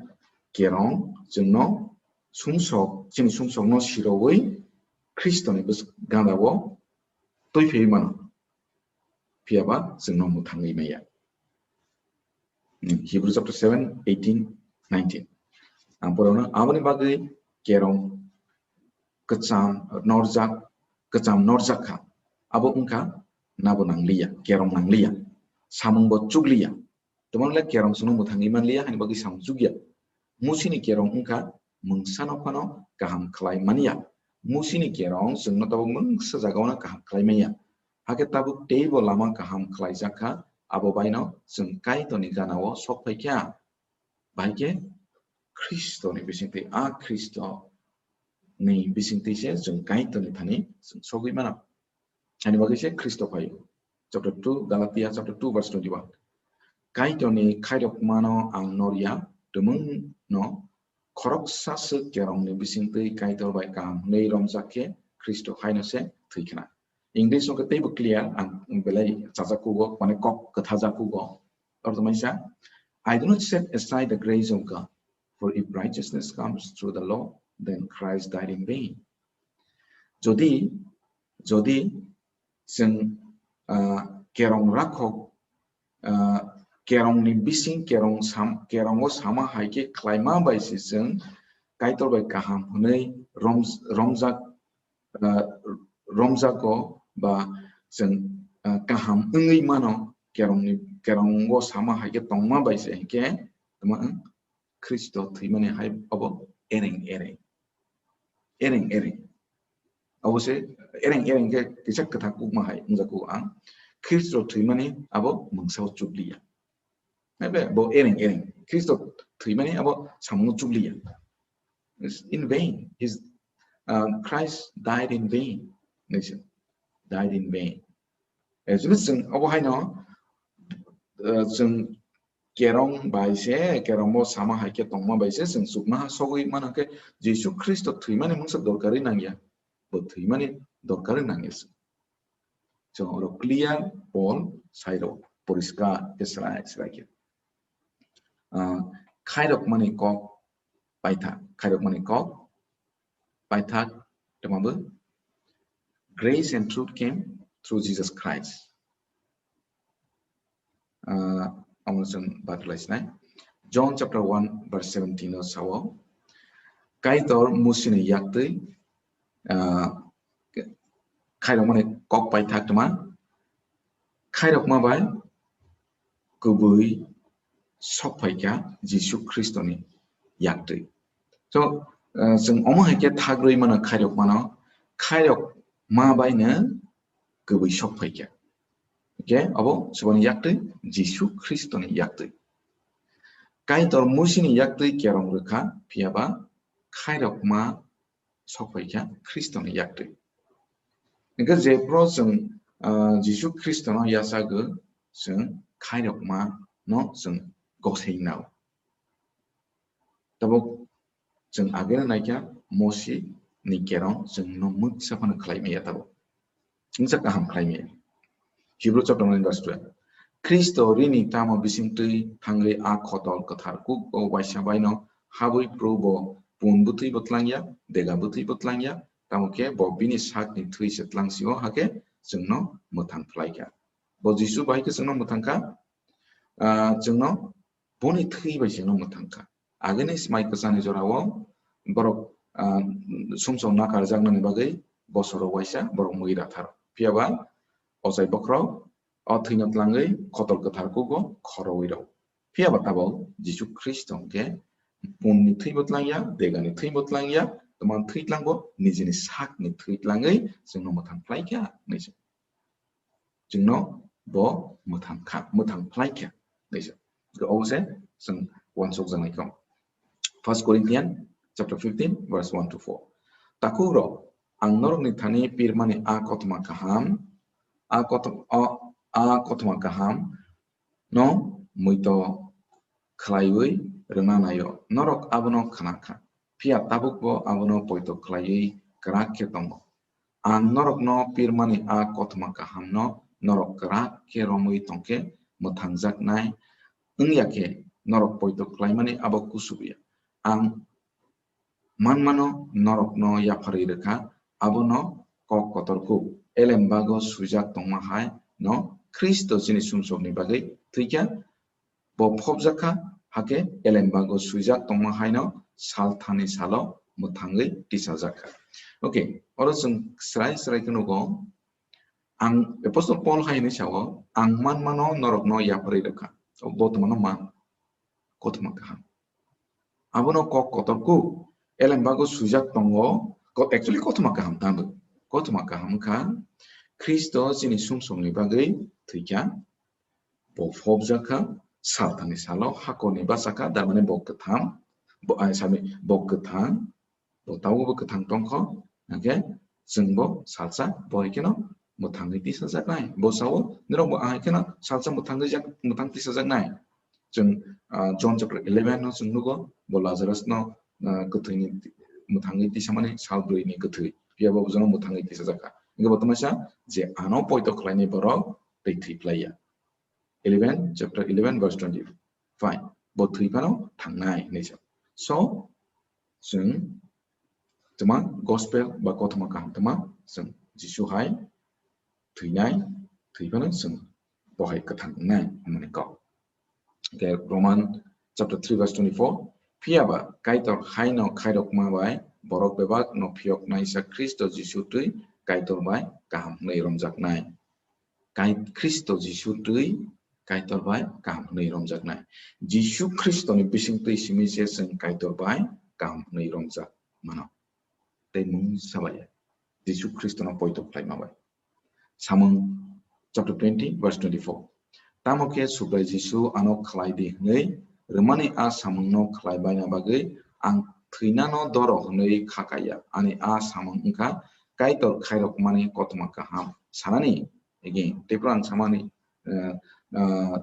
kerong chwngno sumsok, chini sumsokno sirogwi Khristoni bwswk ganao twi phaiwi mano, phiya ba chwngno mwthangwi manya. Hmm, Hebrew chapter seven, eighteen, nineteen. Ang porano aboni bagwi kerong kwcham norjak, kwcham norjak kha. Abo wngkha nabo nangliya, kerong nangliya, samungbo chukliya. Tongmani le kerong chwngno mwthangwi manliya, haini bagwi samung chukya. Musini kerong wngkha mungsano phano kaham khlai manya. Musini kerong chwngno tabuk mungsa jagao no kaham khlai manya. Hakhe tabuk teibo lama kaham khlaijak kha, abo baino chwng Kaitorni ganao sok phai kha. Bahai khe Khristoni bisingtwi, a Khristoni bisingtwi se chwng Kaitorni thani chwng sogwi mano. Ani bagwi se Khristo phaio. Chapter two, Galatia chapter two verse twenty-one. Kaitorni khairokmano ang norya, twmwngno khoroksa swk kerongni bisingtwi Kaitor bai kaham hwnwi romjak khe Khristo haino se thwi khna. English o khe teibo clear, ang belai chajak kugo, mane kok kwthajak kugo. Oro tongmani sa, "I do not set aside the grace of God, for if righteousness comes through the law, then Christ died in vain." Jodi, jodi chwng, ah, kerong rakhok, ah, kerongni bising kerong sam-, kerongo sama hai khe khlaima bai se chwng Kaitor bai kaham hwnwi rom-, romjak, ah, romjago ba chwng, ah, kaham wngwi mano, kerongni, kerongo sama hai khe tongma bai se hinkhe tamo wng Khristo thwimani hai abo ereng ereng. Ereng ereng. Abo se ereng ereng khe kisa kwthang kukma hai wngjago ang. Khristo thwimani abo mungsa o chukliya. Ebe bo ereng ereng. Khristo thwimani abo samung chukliya. It's in vain. His, uh, Christ died in vain. Listen, died in vain. Actually, chwng abo haino, uh, chwng kerong bai se, kerongbo sama hai khe tongma bai se, chwng chuknoha sogwi mano khe Jisu Khristo thwimani mungsa dorkar wi nangya. Bo thwimani dorkar wi nangya chwng. Chwng oro clear, Paul sairo poriskar khe srai srai khe. Ah, khairokmani kok paithak, khairokmani kok paithak tongmabo, "Grace and truth came through Jesus Christ." Ah, amo chwng batulai sinai. John chapter one verse seventeen o sao, Kaitor Musini yaktwi, ah, khairokmani kok paithak tongma, khairokma bai kubui sok phaikha Jisu Khristoni yaktwi. So, ah, chwng omo hai khe thagrwi mano khairokmano, khairokma baino kubui sok phaikha. Hwnkhe abo sobani yaktwi Jisu Khristoni yaktwi. Kaitor Musini yaktwi kerong rwkha, phiyaba khairokma sok phaikha Khristoni yaktwi. Hwnkhe jephru chwng, ah, Jisu Khristono yachago, chwng khairokmano chwng gosei nao. Tabuk chwng ageno naikha Mosi ni kerong chwngno mungsa phano khlai maya tabuk. Mungsa kaham khlai maya. Hebrew chapter nine verse twelve. Khristo rini tamo bisingtwi thangwi a khotol kwthar kuk o waisa baino habwi Probo pun bwtwi bwtlangya, dega bwtwi bwtlangya, tamo khe bo bini sakni thwi se tlangsio hakhe chwngno mwthang phlaikha. Bo Jisu bai khe chwngno mwthangkha, ah, chwngno boni thwi bai chwngno mwthangkha. Agini smai kwchani jorao borok, ah, sumsok nakarjaknani bagwi bosoro waisa borok mui rathar. Phiyaba ochai bokhorok o thwino tlangwi khotol kwthar kugo khorowirok. Phiyaba tabok Jisu Khristo hwnkhe punni thwibo tlangya, degani thwibo tlangya, tamo thwi tlangbo nijini sakni thwi tlangwi chwngno mwthang phlaikha hinwi se. Chwngno bo mwthang kha, mwthang phlai kha. Obo se chwng uansuk jaknai kok. First Corinthians chapter fifteen verse one to four. Takhuk rok, ang norokni thani pirmani a kothoma kaham, a kothom-, a, a kothoma kaham no muito khlaiwi rwna naio. Norok abono khna kha. Phiya tabukbo abono poito khlaiwi kwrak khe tongo. Ang norokno pirmani a kothoma kahamno norok kwrak khe romwi tongkhe mwthangjaknai wngya khe norok poito khlaimani abo kusubuya. Ang manmano norokno yapharwi rwkha, abono kok kotor kuk elembago swijak tongma hai no Khristo chini sumsokni bagwi thwikha, bo phobjakha, hakhe elembago swijak tongma haino sal thani salo mwthangwi tisajakha. Okay, oro chwng srai srai khe nugo, ang Apostle Paul hai hinwi sao, ang manmano norokno yapharwi rwkha. Bo tongmano ma, kothoma kaham. Abono kok kotor kuk elembago swijak tongo, ko-, actually kothoma kaham tamo. Kothoma kaham wngkha Khristo chini sumsokni bagwi thwikha, bo phobjakha, salthani salo hakorni bachakha, dar mane bo kwthang, bo, ai, sami, bo kwthang, bo tabukbo kwthang tongkho, hwnkhe chwngbo salsa bo hai kheno mwthangwi tisajaknai. Bo sao, norokbo ahai kheno salsa mwthangwi jak-, mwthang tisajaknai. Chwng, ah, John chapter eleven no chwng nugo, bo Lazarus no, ah, kwthwini mwthangwi tisamani sal brwini kwthwi, phiya bo bojono mwthangwi tisajakha. Hwnkhe bo tongmasa je ano poito khlainai borok tei thwi phlaiya. Eleven, chapter eleven, verse twenty-five. Bo thwi phano thangnai hinwi sa. So, chwng tma gospel ba kothoma kaham tma chwng Jisu hai thwinai, thwi phano chwng bo hai kwthang wngnai hwnmani kok. Hwnkhe Roman chapter three verse twenty-four, phiyaba Kaitor haino khairokma bai borok bebak no phiyoknaisa Khristo Jisu twi Kaitor bai kaham hwnwi romjaknai. Kai-, Khristo Jisu twi Kaitor bai kaham hwnwi romjaknai. Jisu Khristoni bisingtwi simi se chwng Kaitor bai kaham hwnwi romjak mano. Tei mungsa bai Jisu Khristono poito khlaima bai. Samung chapter twenty, verse twenty-four. Tamo khe Subrai Jisu ano khlai di hwnwi rwmani a samungno khlai baina bagwi ang thwinano doro hwnwi kha kaiya. Ani a samung wngkha Kaitor khairokmani kothoma kaham sanani. Again, tei phuru ang samani, eh, eh,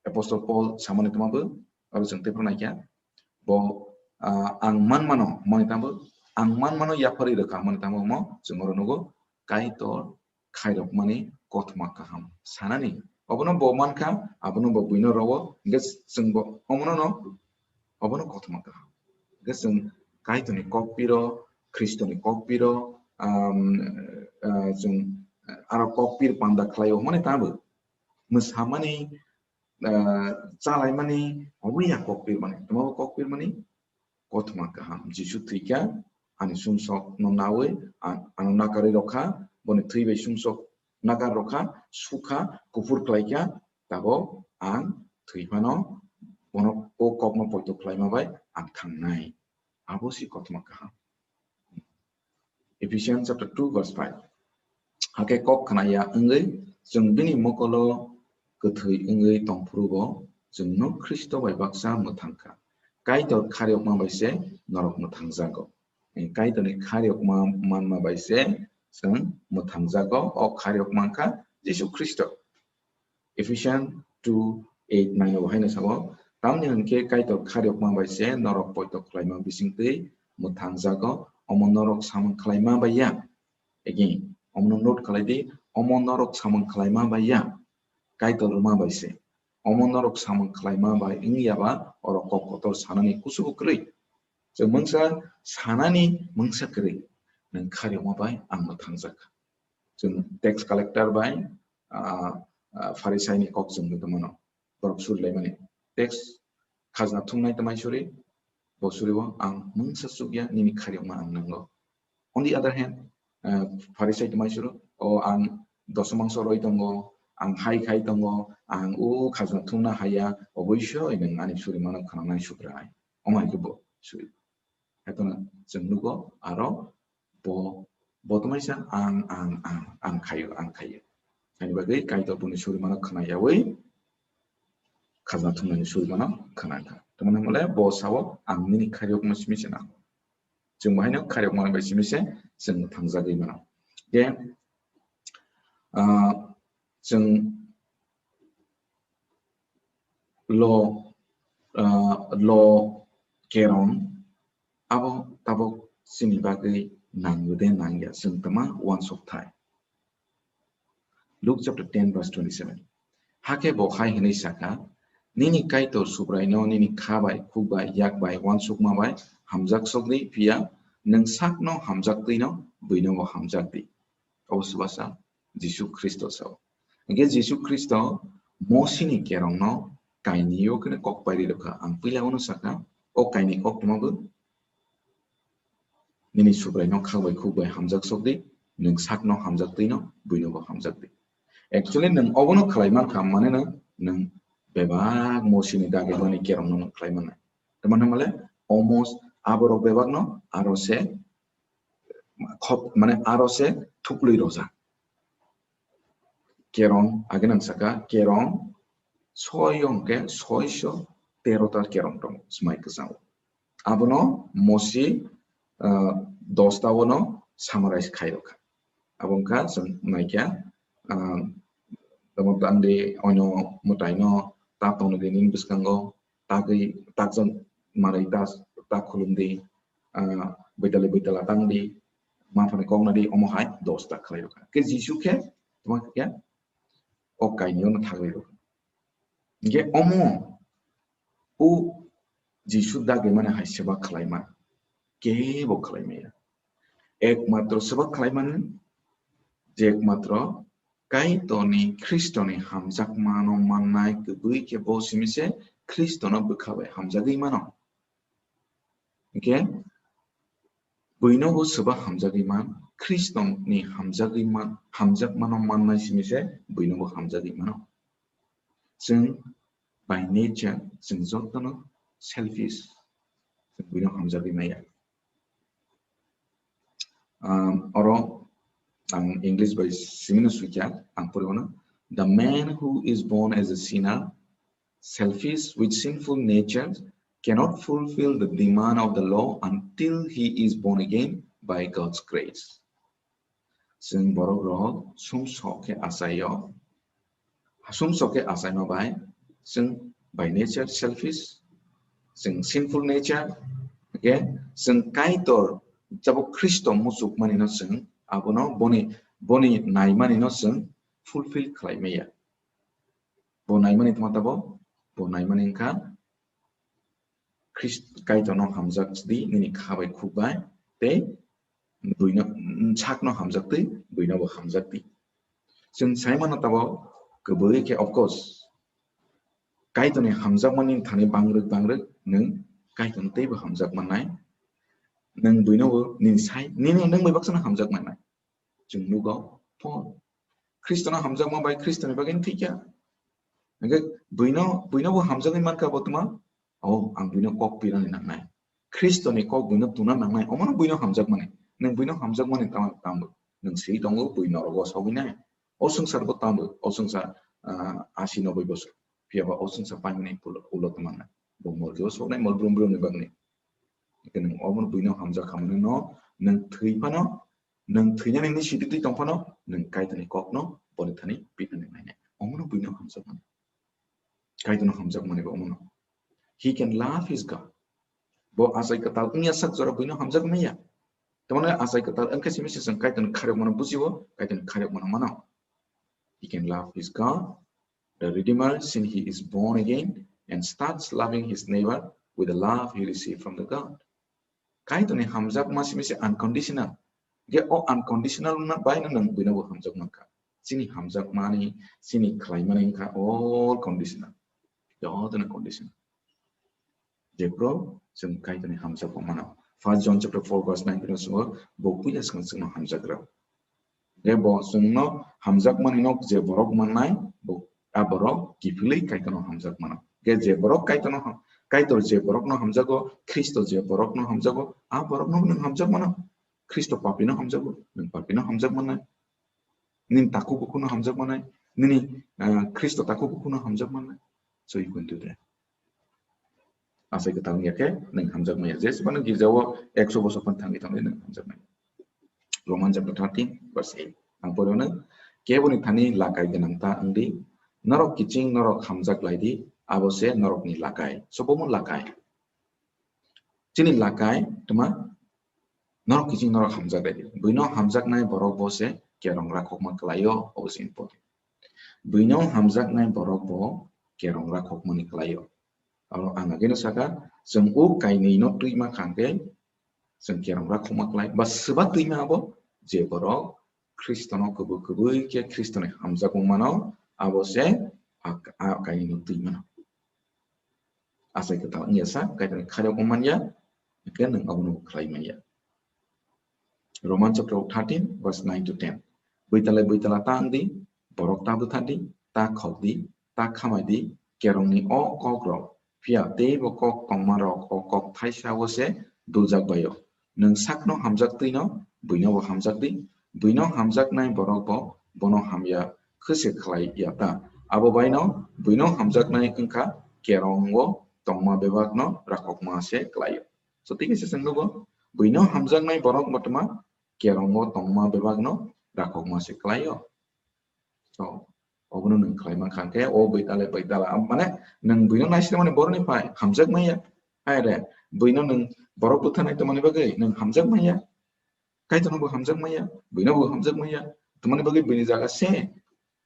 Apostle Paul samani tongma bo, abo chwng tei phuru naikha. Bo, ah, ang manmano, mani tamo, ang manmano yapharwi rwkha, mani tamo mo, chwng oro nugo, Kaitor khairokmani kothoma kaham sanani. Obono bo mankha, abono bo buino rowo, hingkhe chwng bo omono no, obono kothoma kaham. Hingkhe chwng Kaitorni kokpiro, Khristoni kokpiro, um, ah, chwng aro kokpir panda khlaio, mani tamo mwsamani, ah, chalaimani, obo ya kokpirmani. Tamo kokpirmani? Kothoma kaham. Jisu thwikha, ani sumsokno nawi, an-, ano nakarwi rokha, boni thwi bai sumsok nakar rokha, sukha, kuphur khlaikha, tabok ang thwi phano bono o kokno poito khlaima bai ang thangnai. Abo si kothoma kaham. Ephesians chapter two verse five. Hakhe kok khna ya wngwi chwng bini mokolo kwthwi wngwi tongphuru bo chwngno Khristo bai baksa mwthang kha. Kaitor khairokma bai se norok mwthangjago. Kaitorni khairokma manma bai se chwng mwthangjago. O khairokma wngkha Jisu Khristo. Ephesians two eight nine o haino sabo, tamni hwn khe Kaitor khairokma bai se norok poito khlaima bisingtwi mwthangjago, omo norok samung khlaima bai ya. Again, omono note khlai di, omo norok samung khlaima bai ya, Kaitor rwma bai se. Omo norok samung khlaima bai wng ya ba, oro kok kotor sanani kusugo kwrwi. Chwng mungsa sanani mungsa kwrwi, nwng khairokma bai ang mwthangjak kha. Chwng tax collector bai, ah, ah, Pharisaini kok chwngwi tongmano. Borok suri laimani. Tax khajna thumnai tamai suri, bo suri o ang mungsa chukya nini khairokma ang nango. On the other hand, ah, Pharisai tamai suru, o ang dosomangso roi tongo, ang hai khai tongo, ang o khajna thumna haya, oboisoi nwng ani suri mano khwnangnai sukrai. Omo hai khe bo suri. Haikhe chwng nugo aro bo, bo tongmani sa ang, ang, ang, ang khaio, ang khaio. Ani bagwi Kaitor boni suri mano khna yaui khajna thumnani suri mano khna kha. Tamoni hwnle bo sao ang nini khairokma simi se nang. Chwng bo haino khairokma bai simi se chwng thangjagwi mano. Khe, ah, chwng lo, ah, lo kerong abo tabok chini bagwi nangyo de nangya, chwng tama uansuk thai. Luke chapter ten verse twenty-seven. Hakhe bo hai hwnwi sakha, "Nini Kaitor Subraino nini kha bai, khuk bai, yak bai, uansukma bai hamjak sok di, phiya nwng sakno hamjak twino buino bo hamjak di." Obo swbasa Jisu Khristo sao. Hingkhe Jisu Khristo Mosini kerongno kainwi o kheno kok pairi rwkha. Ang puila uano sakha, o kainwi kok tongma bo, "Nini Subraino kha bai khuk bai hamjak sok di, nwng sakno hamjak twino buino bo hamjak di." Actually, nwng obono khlai mankha, mane no nwng bebak Mosini dagimani kerongno nwng khlai mannai. Tamoni hwnle, almost aborok bebakno aro se khop, mane aro se thuklwi rojak. Kerong, age nang saka, kerong soi hwnkhe soiso tero ta kerong tongo, swmai kwchao. Abono Mosi, ah, dosta ono summarize khai rwkha. Abo wngkha chwng naikha, ah, tamo tangdi ono mwtaino ta tongni nini bwskango tagwi, takjak manwi ta, ta khulum di, ah, bwitali bwitala tang di, maphani kok nadi, omo hai dosta khlai rwkha. Khe Jisu khe tamo khe o kainwi ono thagwi rwkha. Hingkhe omo o Jisu dagimani hai seba khlaima kebo khlai maya. Ekmatro seba khlaimani je ekmatro Kaitorni Khristoni hamjakmano mannai kwbwi khe bo simi se Khristono bwkha bai hamjagwi mano. Hingkhe buino bo seba hamjagwi man, Khristoni hamjagwi man, hamjakmano mannai simi se buino bo hamjagwi mano. Chwng by nature chwng jotono selfish, chwng buino hamjagwi maya. Um, oro ang English bai simino suikha, ang poriwano, "The man who is born as a sinner, selfish, with sinful nature, cannot fulfill the demand of the law until he is born again by God's grace." Chwng borok rok sumsok khe achaio, sumsok khe achaima bai chwng by nature selfish, chwng sinful nature, okay, chwng Kaitor jabo Khristo muchukmani no chwng abono boni, boni naimani no chwng fulfill khlai maya. Bo naimani tma tabo, bo naimani wngkha Khrist-, Kaitorno hamjak di nini kha bai khuk bai, tei buino, sakno hamjak twi, buino bo hamjak di. Chwng sai mano tabo kwbwi khe, of course, Kaitorni hamjakmani thani bangrwk bangrwk nwng Kaitorno teibo hamjak mannai. Nwng buino bo nini sai, nini nwng bai baksa no hamjak mannai. Chwng nugo Paul. Khristono hamjakma bai Khristoni bagwi thwikha. Hwnkhe buino, buino bo hamjagwi mankha bo tma? O, ang buino kok pirani nangnai. Khristoni kok buino tuna nangnai. Omono buino hamjakmani. Nwng buino hamjakmani tamo, tamo. Nwng swi tongo bui norogo sogwi nai. O swngchar bo tamo. O swngchar, ah, asi noboi bosor. Phiya ba o swngchar paimani ulo, ulo tma nai. Bo morjio soknai mol brum brumni bagwi. Hwnkhe nwng omono buino hamjak khamani no, nwng thwi phano, nwng thwinani nini sidi twi tong phano, nwng Kaitorni kokno boni thani pitnani nainai. Omono buino hamjakmani. Kaitorno hamjakmani bo omono. He can love his God. Bo achai kwtal wngya sak jora buino hamjak maya. Tamoni achai kwtal wngkha simi se chwng Kaitorni khairokmano bujio, Kaitorni khairokmano mano. He can love his God. The Redeemer, since he is born again and starts loving his neighbor with the love he received from the God. Kaitorni hamjakma simi se unconditional. Ge o unconditional na bai no nwng buino bo hamjak mankha. Chini hamjakmani, chini khlaimani wngkha all conditional. Jotono conditional. Jephru chwng Kaitorni hamjakma mano. First John chapter four verse nineteen o swngo, bo puila swkang chwngno hamjakrok. Ge bo chwngno hamjakmani no je borok mannai, bo a borok kiphilwi Kaitorno hamjak mano. Ge je borok Kaitorno ham-, Kaitor je borokno hamjago, Khristo je borokno hamjago, a borokno nwng hamjak mano. Khristo papino hamjago, nwng papino hamjak mannai. Nini takhuk bukhukno hamjak mannai, nini, ah, Khristo takhuk bukhukno hamjak mannai. So you can do that. Achai kwtal wngya khe nwng hamjak maya. Jesubano girjao ekso bosor phano thangwi tongwi nwng hamjak maya. Roman chapter thirteen verse eight. Ang porino, keboni thani lakai gwnang ta wngdi, norok kiching norok hamjak lai di, abo se norokni lakai. So bo mo lakai. Chini lakai tma norok kiching norok hamjak lai di. Buino hamjaknai borok bo se kerong rakhokma kwlaio, obo se important. Buino hamjaknai borok bo kerong rakhokmani kwlaio. Aro ang ageno saka, chwng o kainwi no twima kha hwnkhe chwng kerong rakhokma kwlai. Ba swba twima abo je borok Khristono kwbwi kwbwi khe Khristoni hamjakmung mano, abo se a, a kainwi no twi mano. Achai kwtal wngya sa, Kaitorni khairok wng manya, hwnkhe nwng abono khlai manya. Roman chapter thirteen verse nine to ten. Buitala buitala ta wng di, borok ta bwtha di, ta khok di, ta khamai di, kerongni o kok rok, phiya teibo kok tongma rok o kok thaisa o se duljak bai o. Nwng sakno hamjak twi no, buino bo hamjak di, buino hamjaknai borok bo bono hamya khwse khlai ya ta. Abo bai no buino hamjaknai wngkha kerong o tongma bebak no rakhokma se kwlai o. So tei kisa chwng nugo, buino hamjaknai borok bo tma kerong o tongma bebak no rakhokma se kwlai o. So obono nwng khlai mankha hwnkhe o buitala buitala, mane nwng buino naisingmani boroni phai hamjak maya. Hai re, buino nwng borok bwthanai tongmani bagwi nwng hamjak maya. Kaitorno bo hamjak maya, buino bo hamjak maya. Tongmani bagwi buini jaga se.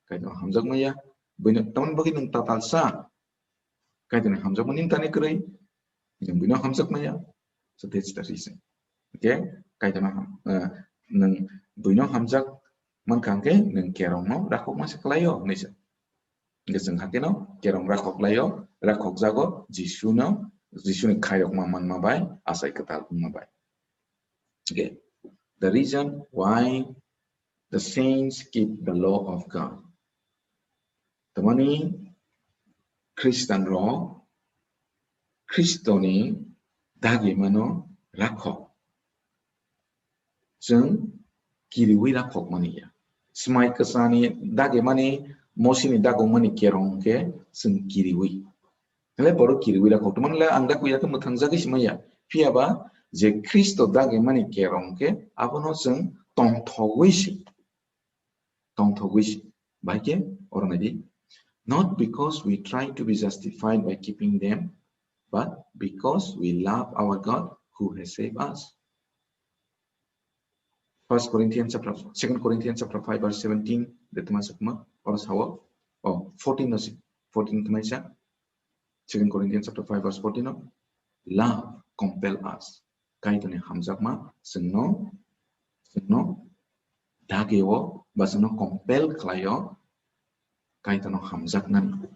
Kaitorno hamjak maya, buino tongmani bagwi nwng tatal sa. Kaitorni hamjakmani nini thani kwrwi, nwng buino hamjak maya. So that's the reason. Okay? Kaitorno ham-, eh, nwng buino hamjak mankha hwnkhe nwng kerongno rakhokma se kwlaio, hinwi sa. Hwnkhe chwng hakhe no kerong rakhok laio, rakhok jago Jisuno, Jisuni khairokma manma bai achai kwtal wngma bai. Okay. The reason why the saints keep the law of God. Tamani Khristian rok Khristoni dagimano rakhok. Chwng kiriwi rakhok mani ya. Smai kwchani dagimani, Mosini dagongmani kerong khe chwng kiriwi. Hwnle borok kiriwi rakhok. Tamo le ang dak uya khe mwthangjagwi simaya. Phiya ba je Khristo dagimani kerong khe abono chwng tongthogwi si. Tongthogwi si. Bai khe oro nai di. Not because we try to be justified by keeping them, but because we love our God who has saved us. First Corinthians chapter, Second Corinthians chapter five verse seventeen, de tuma sakma, oro sao, oh, fourteen no si, fourteen tuma isa. Second Corinthians chapter five verse fourteen no, love compel us. Kaitorni hamjakma chwngno, chwngno dagio ba chwngno compel khlaio, Kaitorno hamjaknani,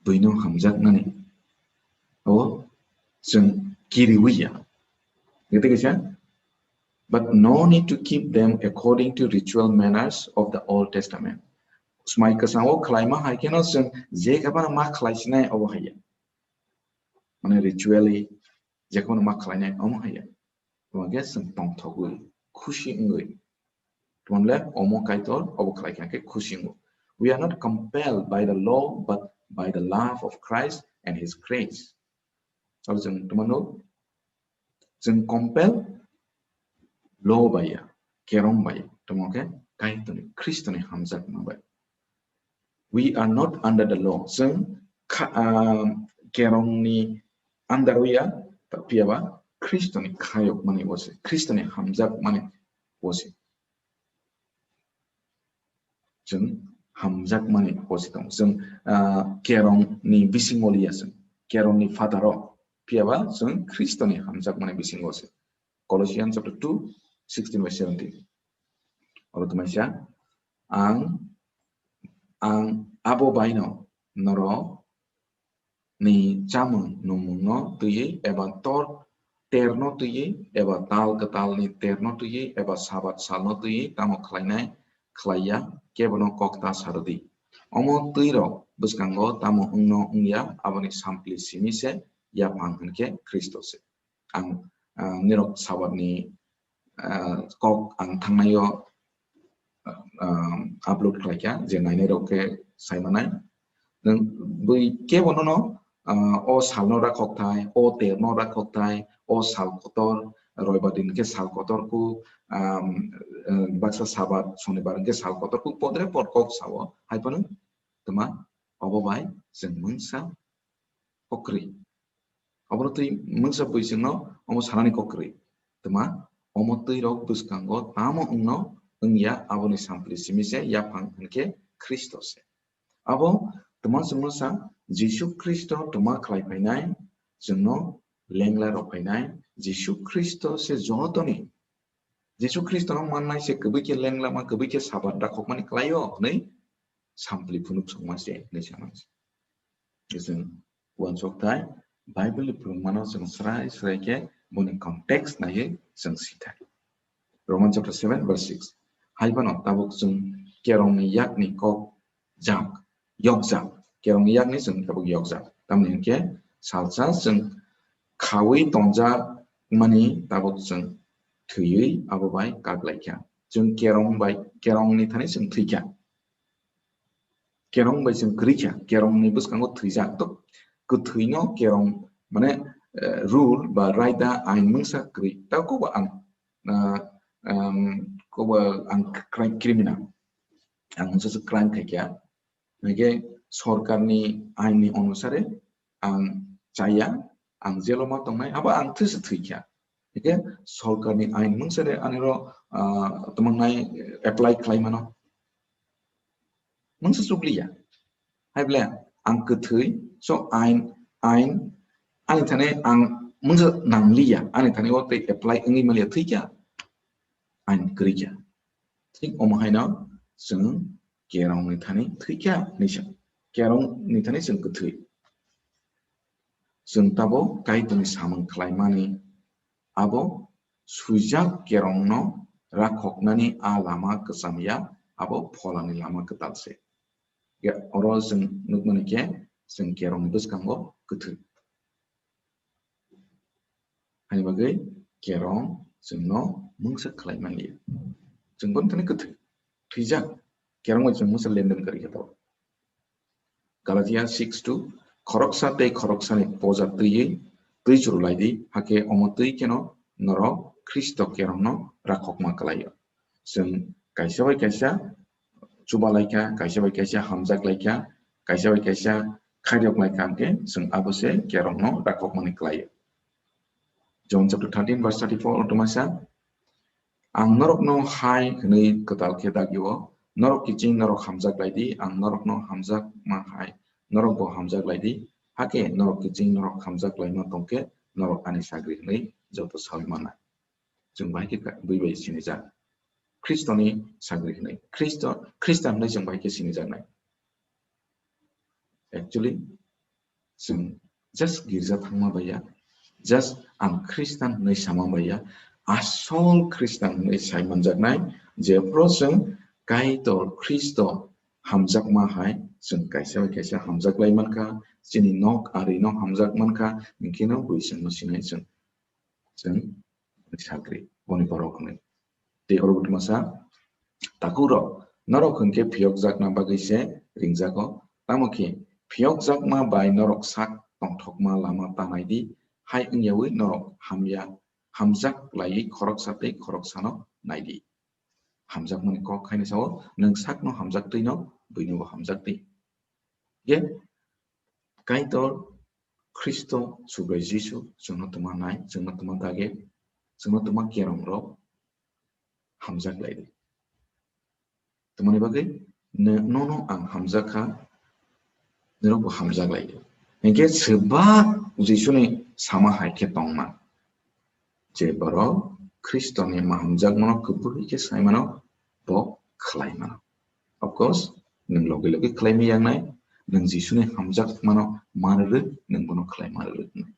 buino hamjaknani. O chwng kiriwi ya. Gete kisa, but no need to keep them according to ritual manners of the Old Testament. Smai kwchangwo khlaima hai kheno chwng je khe phano ma khlaisinai obo hai ya. Mane ritually je khe phano ma khlainai omo hai ya. Tongkhe chwng tongthogwi, khusi wngwi. Tongmole omo Kaitor obo khlai kha khe khusi wngo. We are not compelled by the law, but by the love of Christ and his grace. Abo chwng tongmano chwng compel law bai ya, kerong bai ya, tongmo khe Kaitorni, Khristoni hamjakma bai. We are not under the law. Chwng kha-, ah, kerongni under o ya, phiya ba Khristoni khayokmani bo se, Khristoni hamjakmani bo se. Chwng hamjakmani bo se tongo. Chwng, ah, kerongni bisingo liya chwng. Kerongni phataro, phiya ba chwng Khristoni hamjakmani bisingo se. Colossians chapter two, sixteen by seventeen. Oro tuma isa, ang, ang abo baino norok ni chamung nungmungno twiwi eba tor terno twiwi eba tal kwtalni terno twiwi eba Sabat salno twiwi tamo khlainai khlaiya kebono kok ta sa rwdi. Omo twirok bwskango tamo wngno wngya aboni sampli simi se yaphang hwnkhe Khristo se. Ang, ah, nirok Sabatni, ah, kok ang thangnaio, ah, upload khlaikha, je nainairok khe saimanai. Nwng bui kebo nono, ah, o salno rakhokthai, o terno rakhokthai, o sal kotor, roibar din khe sal kotor ku, ah, baksa Sabat, Sonibar hwnkhe sal kotor ku, podre pod kok sao, hai phano tma obo bai chwng mungsa kokrwi. Obono twi mungsa bui chwngno omo sanani kok kwrwi. Tma omo twirok bwskango tamo wngno wngya aboni sampli simi se yaphang hwnkhe Khristo se. Abo tma chwngno sa Jisu Khristo tma khlai phainai chwngno lengla rw phainai Jisu Khristo se jotoni. Jisu Khristono mannai se kwbwi khe lenglama kwbwi khe Sabat rakhokmani klaio hwnwi sampli phunuk songma se hwnwi samani se. Chwng uansukthai Bible ni phwrwngmano chwng srai srai khe boni context naiwi chwng sithai. Roman chapter seven verse six. Hai phano tabuk chwng kerongni yakni kok jak, yokjak, kerongni yakni chwng tabuk yokjak. Tamni hwnkhe salsa chwng khaui tongjak mani tabuk chwng thwiwi abo bai kak lai kha. Chwng kerong bai, kerongni thani chwng thwi kha. Kerong bai chwng kwrwi kha, kerongni bwskango thwijak. To kwthwino kerong mane, eh, rule ba raida ain mungsa kwrwi. Ta kobo ang, ah, um, kobo ang crime criminal. Ang mungsa se crime khai kha. Hwnkhe sorkarni ainni onusare ang chaya, ang jelo ma tongnai, abo ang thwi se thwi kha. Hwnkhe sorkarni ain mungsa de aniro, ah, tamo wngnai apply khlai mano. Mungsa chukliya. Hai ble ang kwthwi, so ain, ain, ani thani ang mungsa nangliya, ani thani o tei apply wngwi manliya thwi kha. Ain kwrwi kha. Thik omo haino chwng kerongni thani thwi kha hinwi sa. Kerongni thani chwng kwthwi. Chwng tabuk Kaitorni samung khlaimani abo swijak kerongno rakhoknani a lama kwcham ya, abo pholani lama kwtal se. Ya, oro chwng nukmani khe chwng kerongni bwskango kwthwi. Haini bagwi kerong chwngno mungsa khlai manliya. Chwng bono thani kwthwi, thwijak, kerong bai chwng mungsa lenden kwrwi khe tabuk. Galatia six two, khoroksa tei khoroksani poja twiwi twi churu lai di, hakhe omo twi kheno norok Khristo kerongno rakhokma kwlaio. Chwng kaisa bai kaisa chuba lai kha, kaisa bai kaisa hamjak lai kha, kaisa bai kaisa khairok lai kha, hwnkhe chwng abo se kerongno rakhokmani kwlaio. John chapter thirteen verse thirty-four, o tongma sa, "Ang norokno hai hwnwi kwtal khe dagio, norok kiching norok hamjak lai di, ang norokno hamjakma hai norokbo hamjak lai di, hakhe norok kiching norok hamjak laima tong khe norok ani sagri hwnwi joto saui mannai." Chwng bahai khe ka-, bui bai sinijak. Khristoni sagri hwnwi. Khristo, Khristan hwnwi chwng bahai khe sinijaknai. Actually, chwng just girja thangma baiya, just ang Khristan hwnwi sama baiya, asol Khristan hwnwi sai manjaknai, jephru chwng Kaitor Khristo hamjakma hai chwng kaisa bai kaisa hamjak lai mankha, chini nok ari no hamjak mankha, hinkhe no bui chwngno sinai chwng, chwng sagri, boni borok hwnwi. Tei oro bo tongma sa, "Takhuk rok, norok hwnkhe phiyokjakna bagwi se ringjago, tamo khe phiyokjakma bai norok sak tongthokma lama ta nai di, hai wngyawi norok hamya, hamjak laiwi khoroksa tei khoroksano nai di." Hamjakmani kok haino sao, "Nwng sakno hamjak twi no, buinobo hamjak twi." Ye, Kaitor Khristo Subrai Jisu chwngno tongma nai, chwngno tongma dage, chwngno tongma kerong rok hamjak lai di. Tongmani bagwi no, nono ang hamjak kha, norokbo hamjak lai di. Hinkhe swbak Jisuni sama hai khe tongma, je borok Khristoni ma hamjakmano kubui khe saimano bo khlai mano. Of course, nwng logi logi khlai mi yangnai, nwng Jisuni hamjakmano ma rwrwk, nwng bono khlai ma rwrwk wngnai.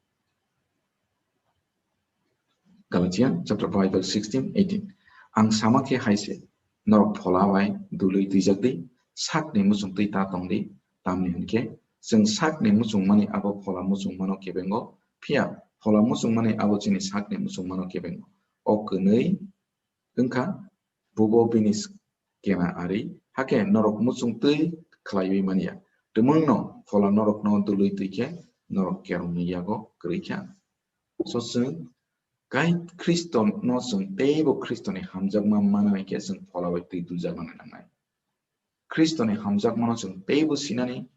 Galatia chapter five verse sixteen, eighteen. Ang sama khe hai se, norok phola bai dului twijak di, sakni muchung twi ta tong di, tamni hwn khe chwng sakni muchungmani abo phola muchungmano kebengo, phiya phola muchungmani abo chini sakni muchungmano kebengo. O kwnwi wngkha, bubo bini kena ari, hakhe norok muchung twi khlaiwi manya. Tumungno phola norokno dului twi khe norok kerongni yago kwrwi kha. So chwng Kai Khristono chwng teibo Khristoni hamjakma manani khe chwng phola bai twi dujak nani nangnai. Khristoni hamjakmano chwng teibo sinani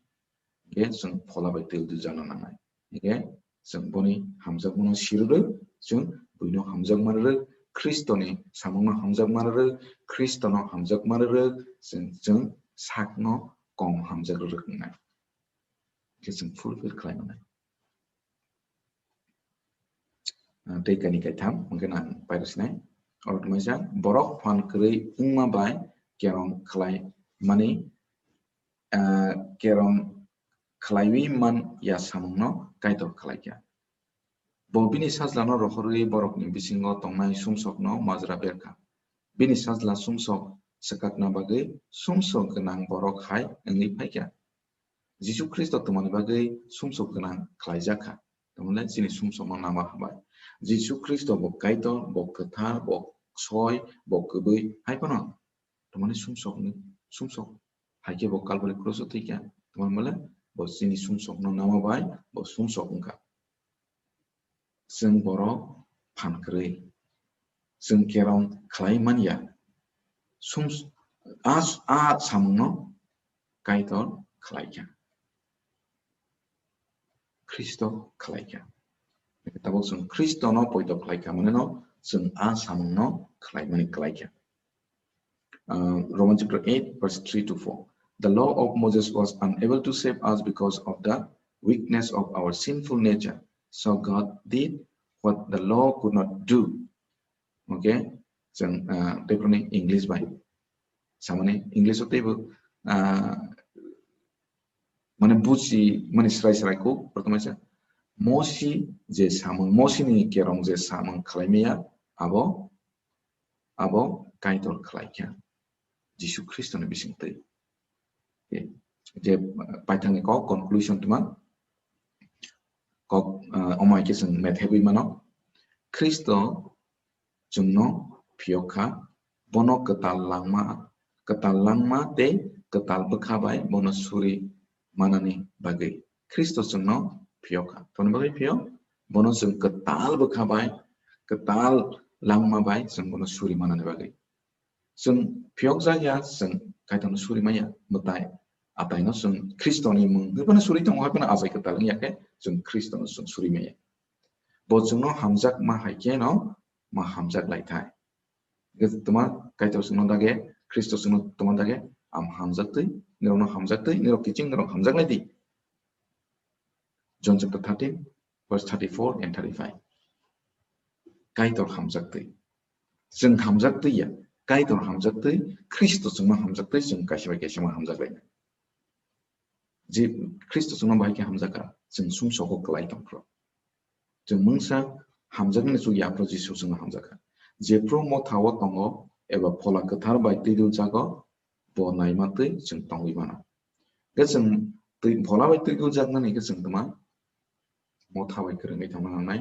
khe chwng phola bai twi dujak nani nangnai. Hingkhe chwng boni hamjakmano sirwrwk, chwng buino hamjakma rwrwk, Khristoni samungno hamjakma rwrwk, Khristono hamjakma rwrwk, chwng, chwng sakno kom hamjak rwrwk wngnai. Khe chwng fulfill khlai mannai. Ah, tei kaini kaitham, hwnkhe nang pairw sinai. Oro tongmani sa, borok phan kwrwi wngma bai kerong khlai mani, ah, kerong khlaiwi man ya samungno Kaitor khlai kha. Bo bini sajlano rohorwi borokni bisingo tongnai sumsokno majra ber kha. Bini sajla sumsok swkakna bagwi sumsok gwnang borok hai wngwi phai kha. Jisu Khristo tongmani bagwi sumsok gwnang khlaijak kha. Tamole chini sumsokno nama hambai. Jisu Khristo bo Kaitor, bo kwthar, bo soi, bo kwbwi, hai phano tamani sumsokni, sumsok hai khe bo Kalvari cross-o thwi kha. Tamani mole bo chini sumsokno nama bai bo sumsok wngkha. Chwng borok phan kwrwi. Chwng kerong khlai man ya. Sum, a, a samungno Kaitor khlai kha. Khristo khlai kha. Tabuk chwng Khristono poito khlai kha, maneno chwng a samungno khlai mani khlai kha. Uh, Romans chapter eight, verse three to four. The law of Moses was unable to save us because of the weakness of our sinful nature. So God did what the law could not do. Okay? Chwng, uh, tei phano English bai. Samani English o teibo, uh, mane buji, mane srai srai kuk, prothom sa. Mosi je samung, Mosi ni kerong je samung khlai maya, abo, abo Kaitor khlai kha. Jisu Khristo ni bising twi. Okay. je paithakni kok conclusion tuma kok, ah, omo hai khe chwng methebwi mano. Khristo chwngno phiyok kha, bono kwtal langma, kwtal langma tei kwtal bwkha bai bono suri manani bagwi. Khristo chwngno phiyok kha. Toni bagwi phiyok? Bono chwng kwtal bwkha bai, kwtal langma bai chwng bono suri manani bagwi. Chwng phiyokjak ya, chwng Kaitorno suri manya, mwtai ataino chwng Khristoni mung hwnphano suri tongo, hwnphano achai kwtal wngya khe chwng Khristono chwng suri manya. Bo chwngno hamjakma hai khe no ma hamjak lai thai. Tuma Kaitor chwngno dage, Khristo chwngno tuma dage, ang hamjaktwi, nirokno hamjaktwi, nirok kiching nirok hamjak lai di. John chapter thirteen, verse thirty-four and thirty-five. Kaitor hamjaktwi. Chwng hamjaktwi ya. Kaitor hamjaktwi, Khristo chwngno hamjaktwi, chwng kaisa bai kaisa ma hamjak laina. Je Khristo chwngno bahai khe hamjakha, chwng sumsok o kwlai tongphru. Chwng mungsa hamjaknani chuk yaphru Jisu chwngno hamjakha. Jephru motha o tongo eba Phola Kwthar bai twi duljago, bo naimatwi chwng tongwi mano. Khe chwng twi, Phola bai twi duljaknani khe chwng tma motha bai kwrwngwi thangna nangnai,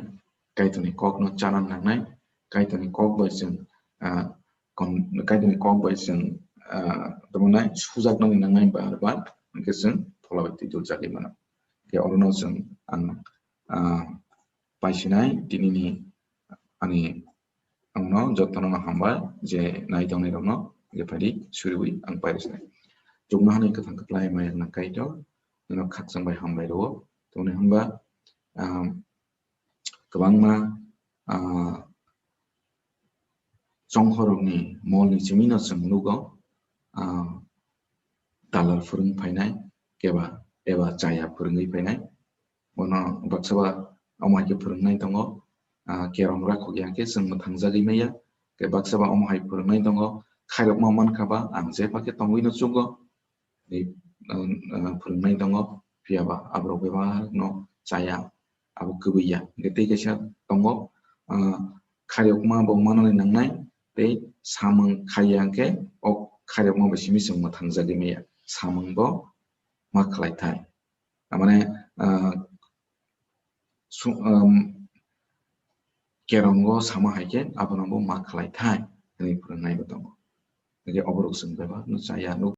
Kaitorni kokno chana nangnai, Kaitorni kok bai chwng, ah, kon-, Kaitorni kok bai chwng, ah, tamo nai sujaknani nangnai bar bar, hwnkhe chwng Phola bai twi duljagwi mano. Khe orono chwng ang, ah, paisinai tinini ani Ang no jotono no hambai je nai tongnai rok no je phaidi suriwi ang pairwsnai. Chuknohani kwthang kwplai maya nang Kaitor, nono khakchang bai hambai rwo. Tongni hwnba, um, kwbangma, uh, chongkhorokni molni chimino chwng nugo, uh, dalar phwrwng phainai, keba, eba chaya phwrwngwi phainai. Bono baksa ba omo hai khe phwrwngnai tongo, ah, kerong rakhok ya khe chwng mwthangjagwi maya. Khe baksa ba omo hai phwrwngnai tongo, khairokma mankha ba ang jepha khe tongwi no chugo. Tei, ah, ah, phwrwngnai tongo, phiya ba aborok bebak no chaya, abo kwbwi ya. Hwnkhe tei kaisa tongo, ah, khairokma bo manani nangnai, tei samung khaiya hwnkhe o khairokma bai simi chwng mwthangjagwi maya. Samung bo ma khlai thai. Tamani, ah, su-, um, kerongo sama hai khe abono bo ma khlai thai hwnwi phwrwngnai bo tongo. Hwnkhe oborok chwng bebak no chaya, nuk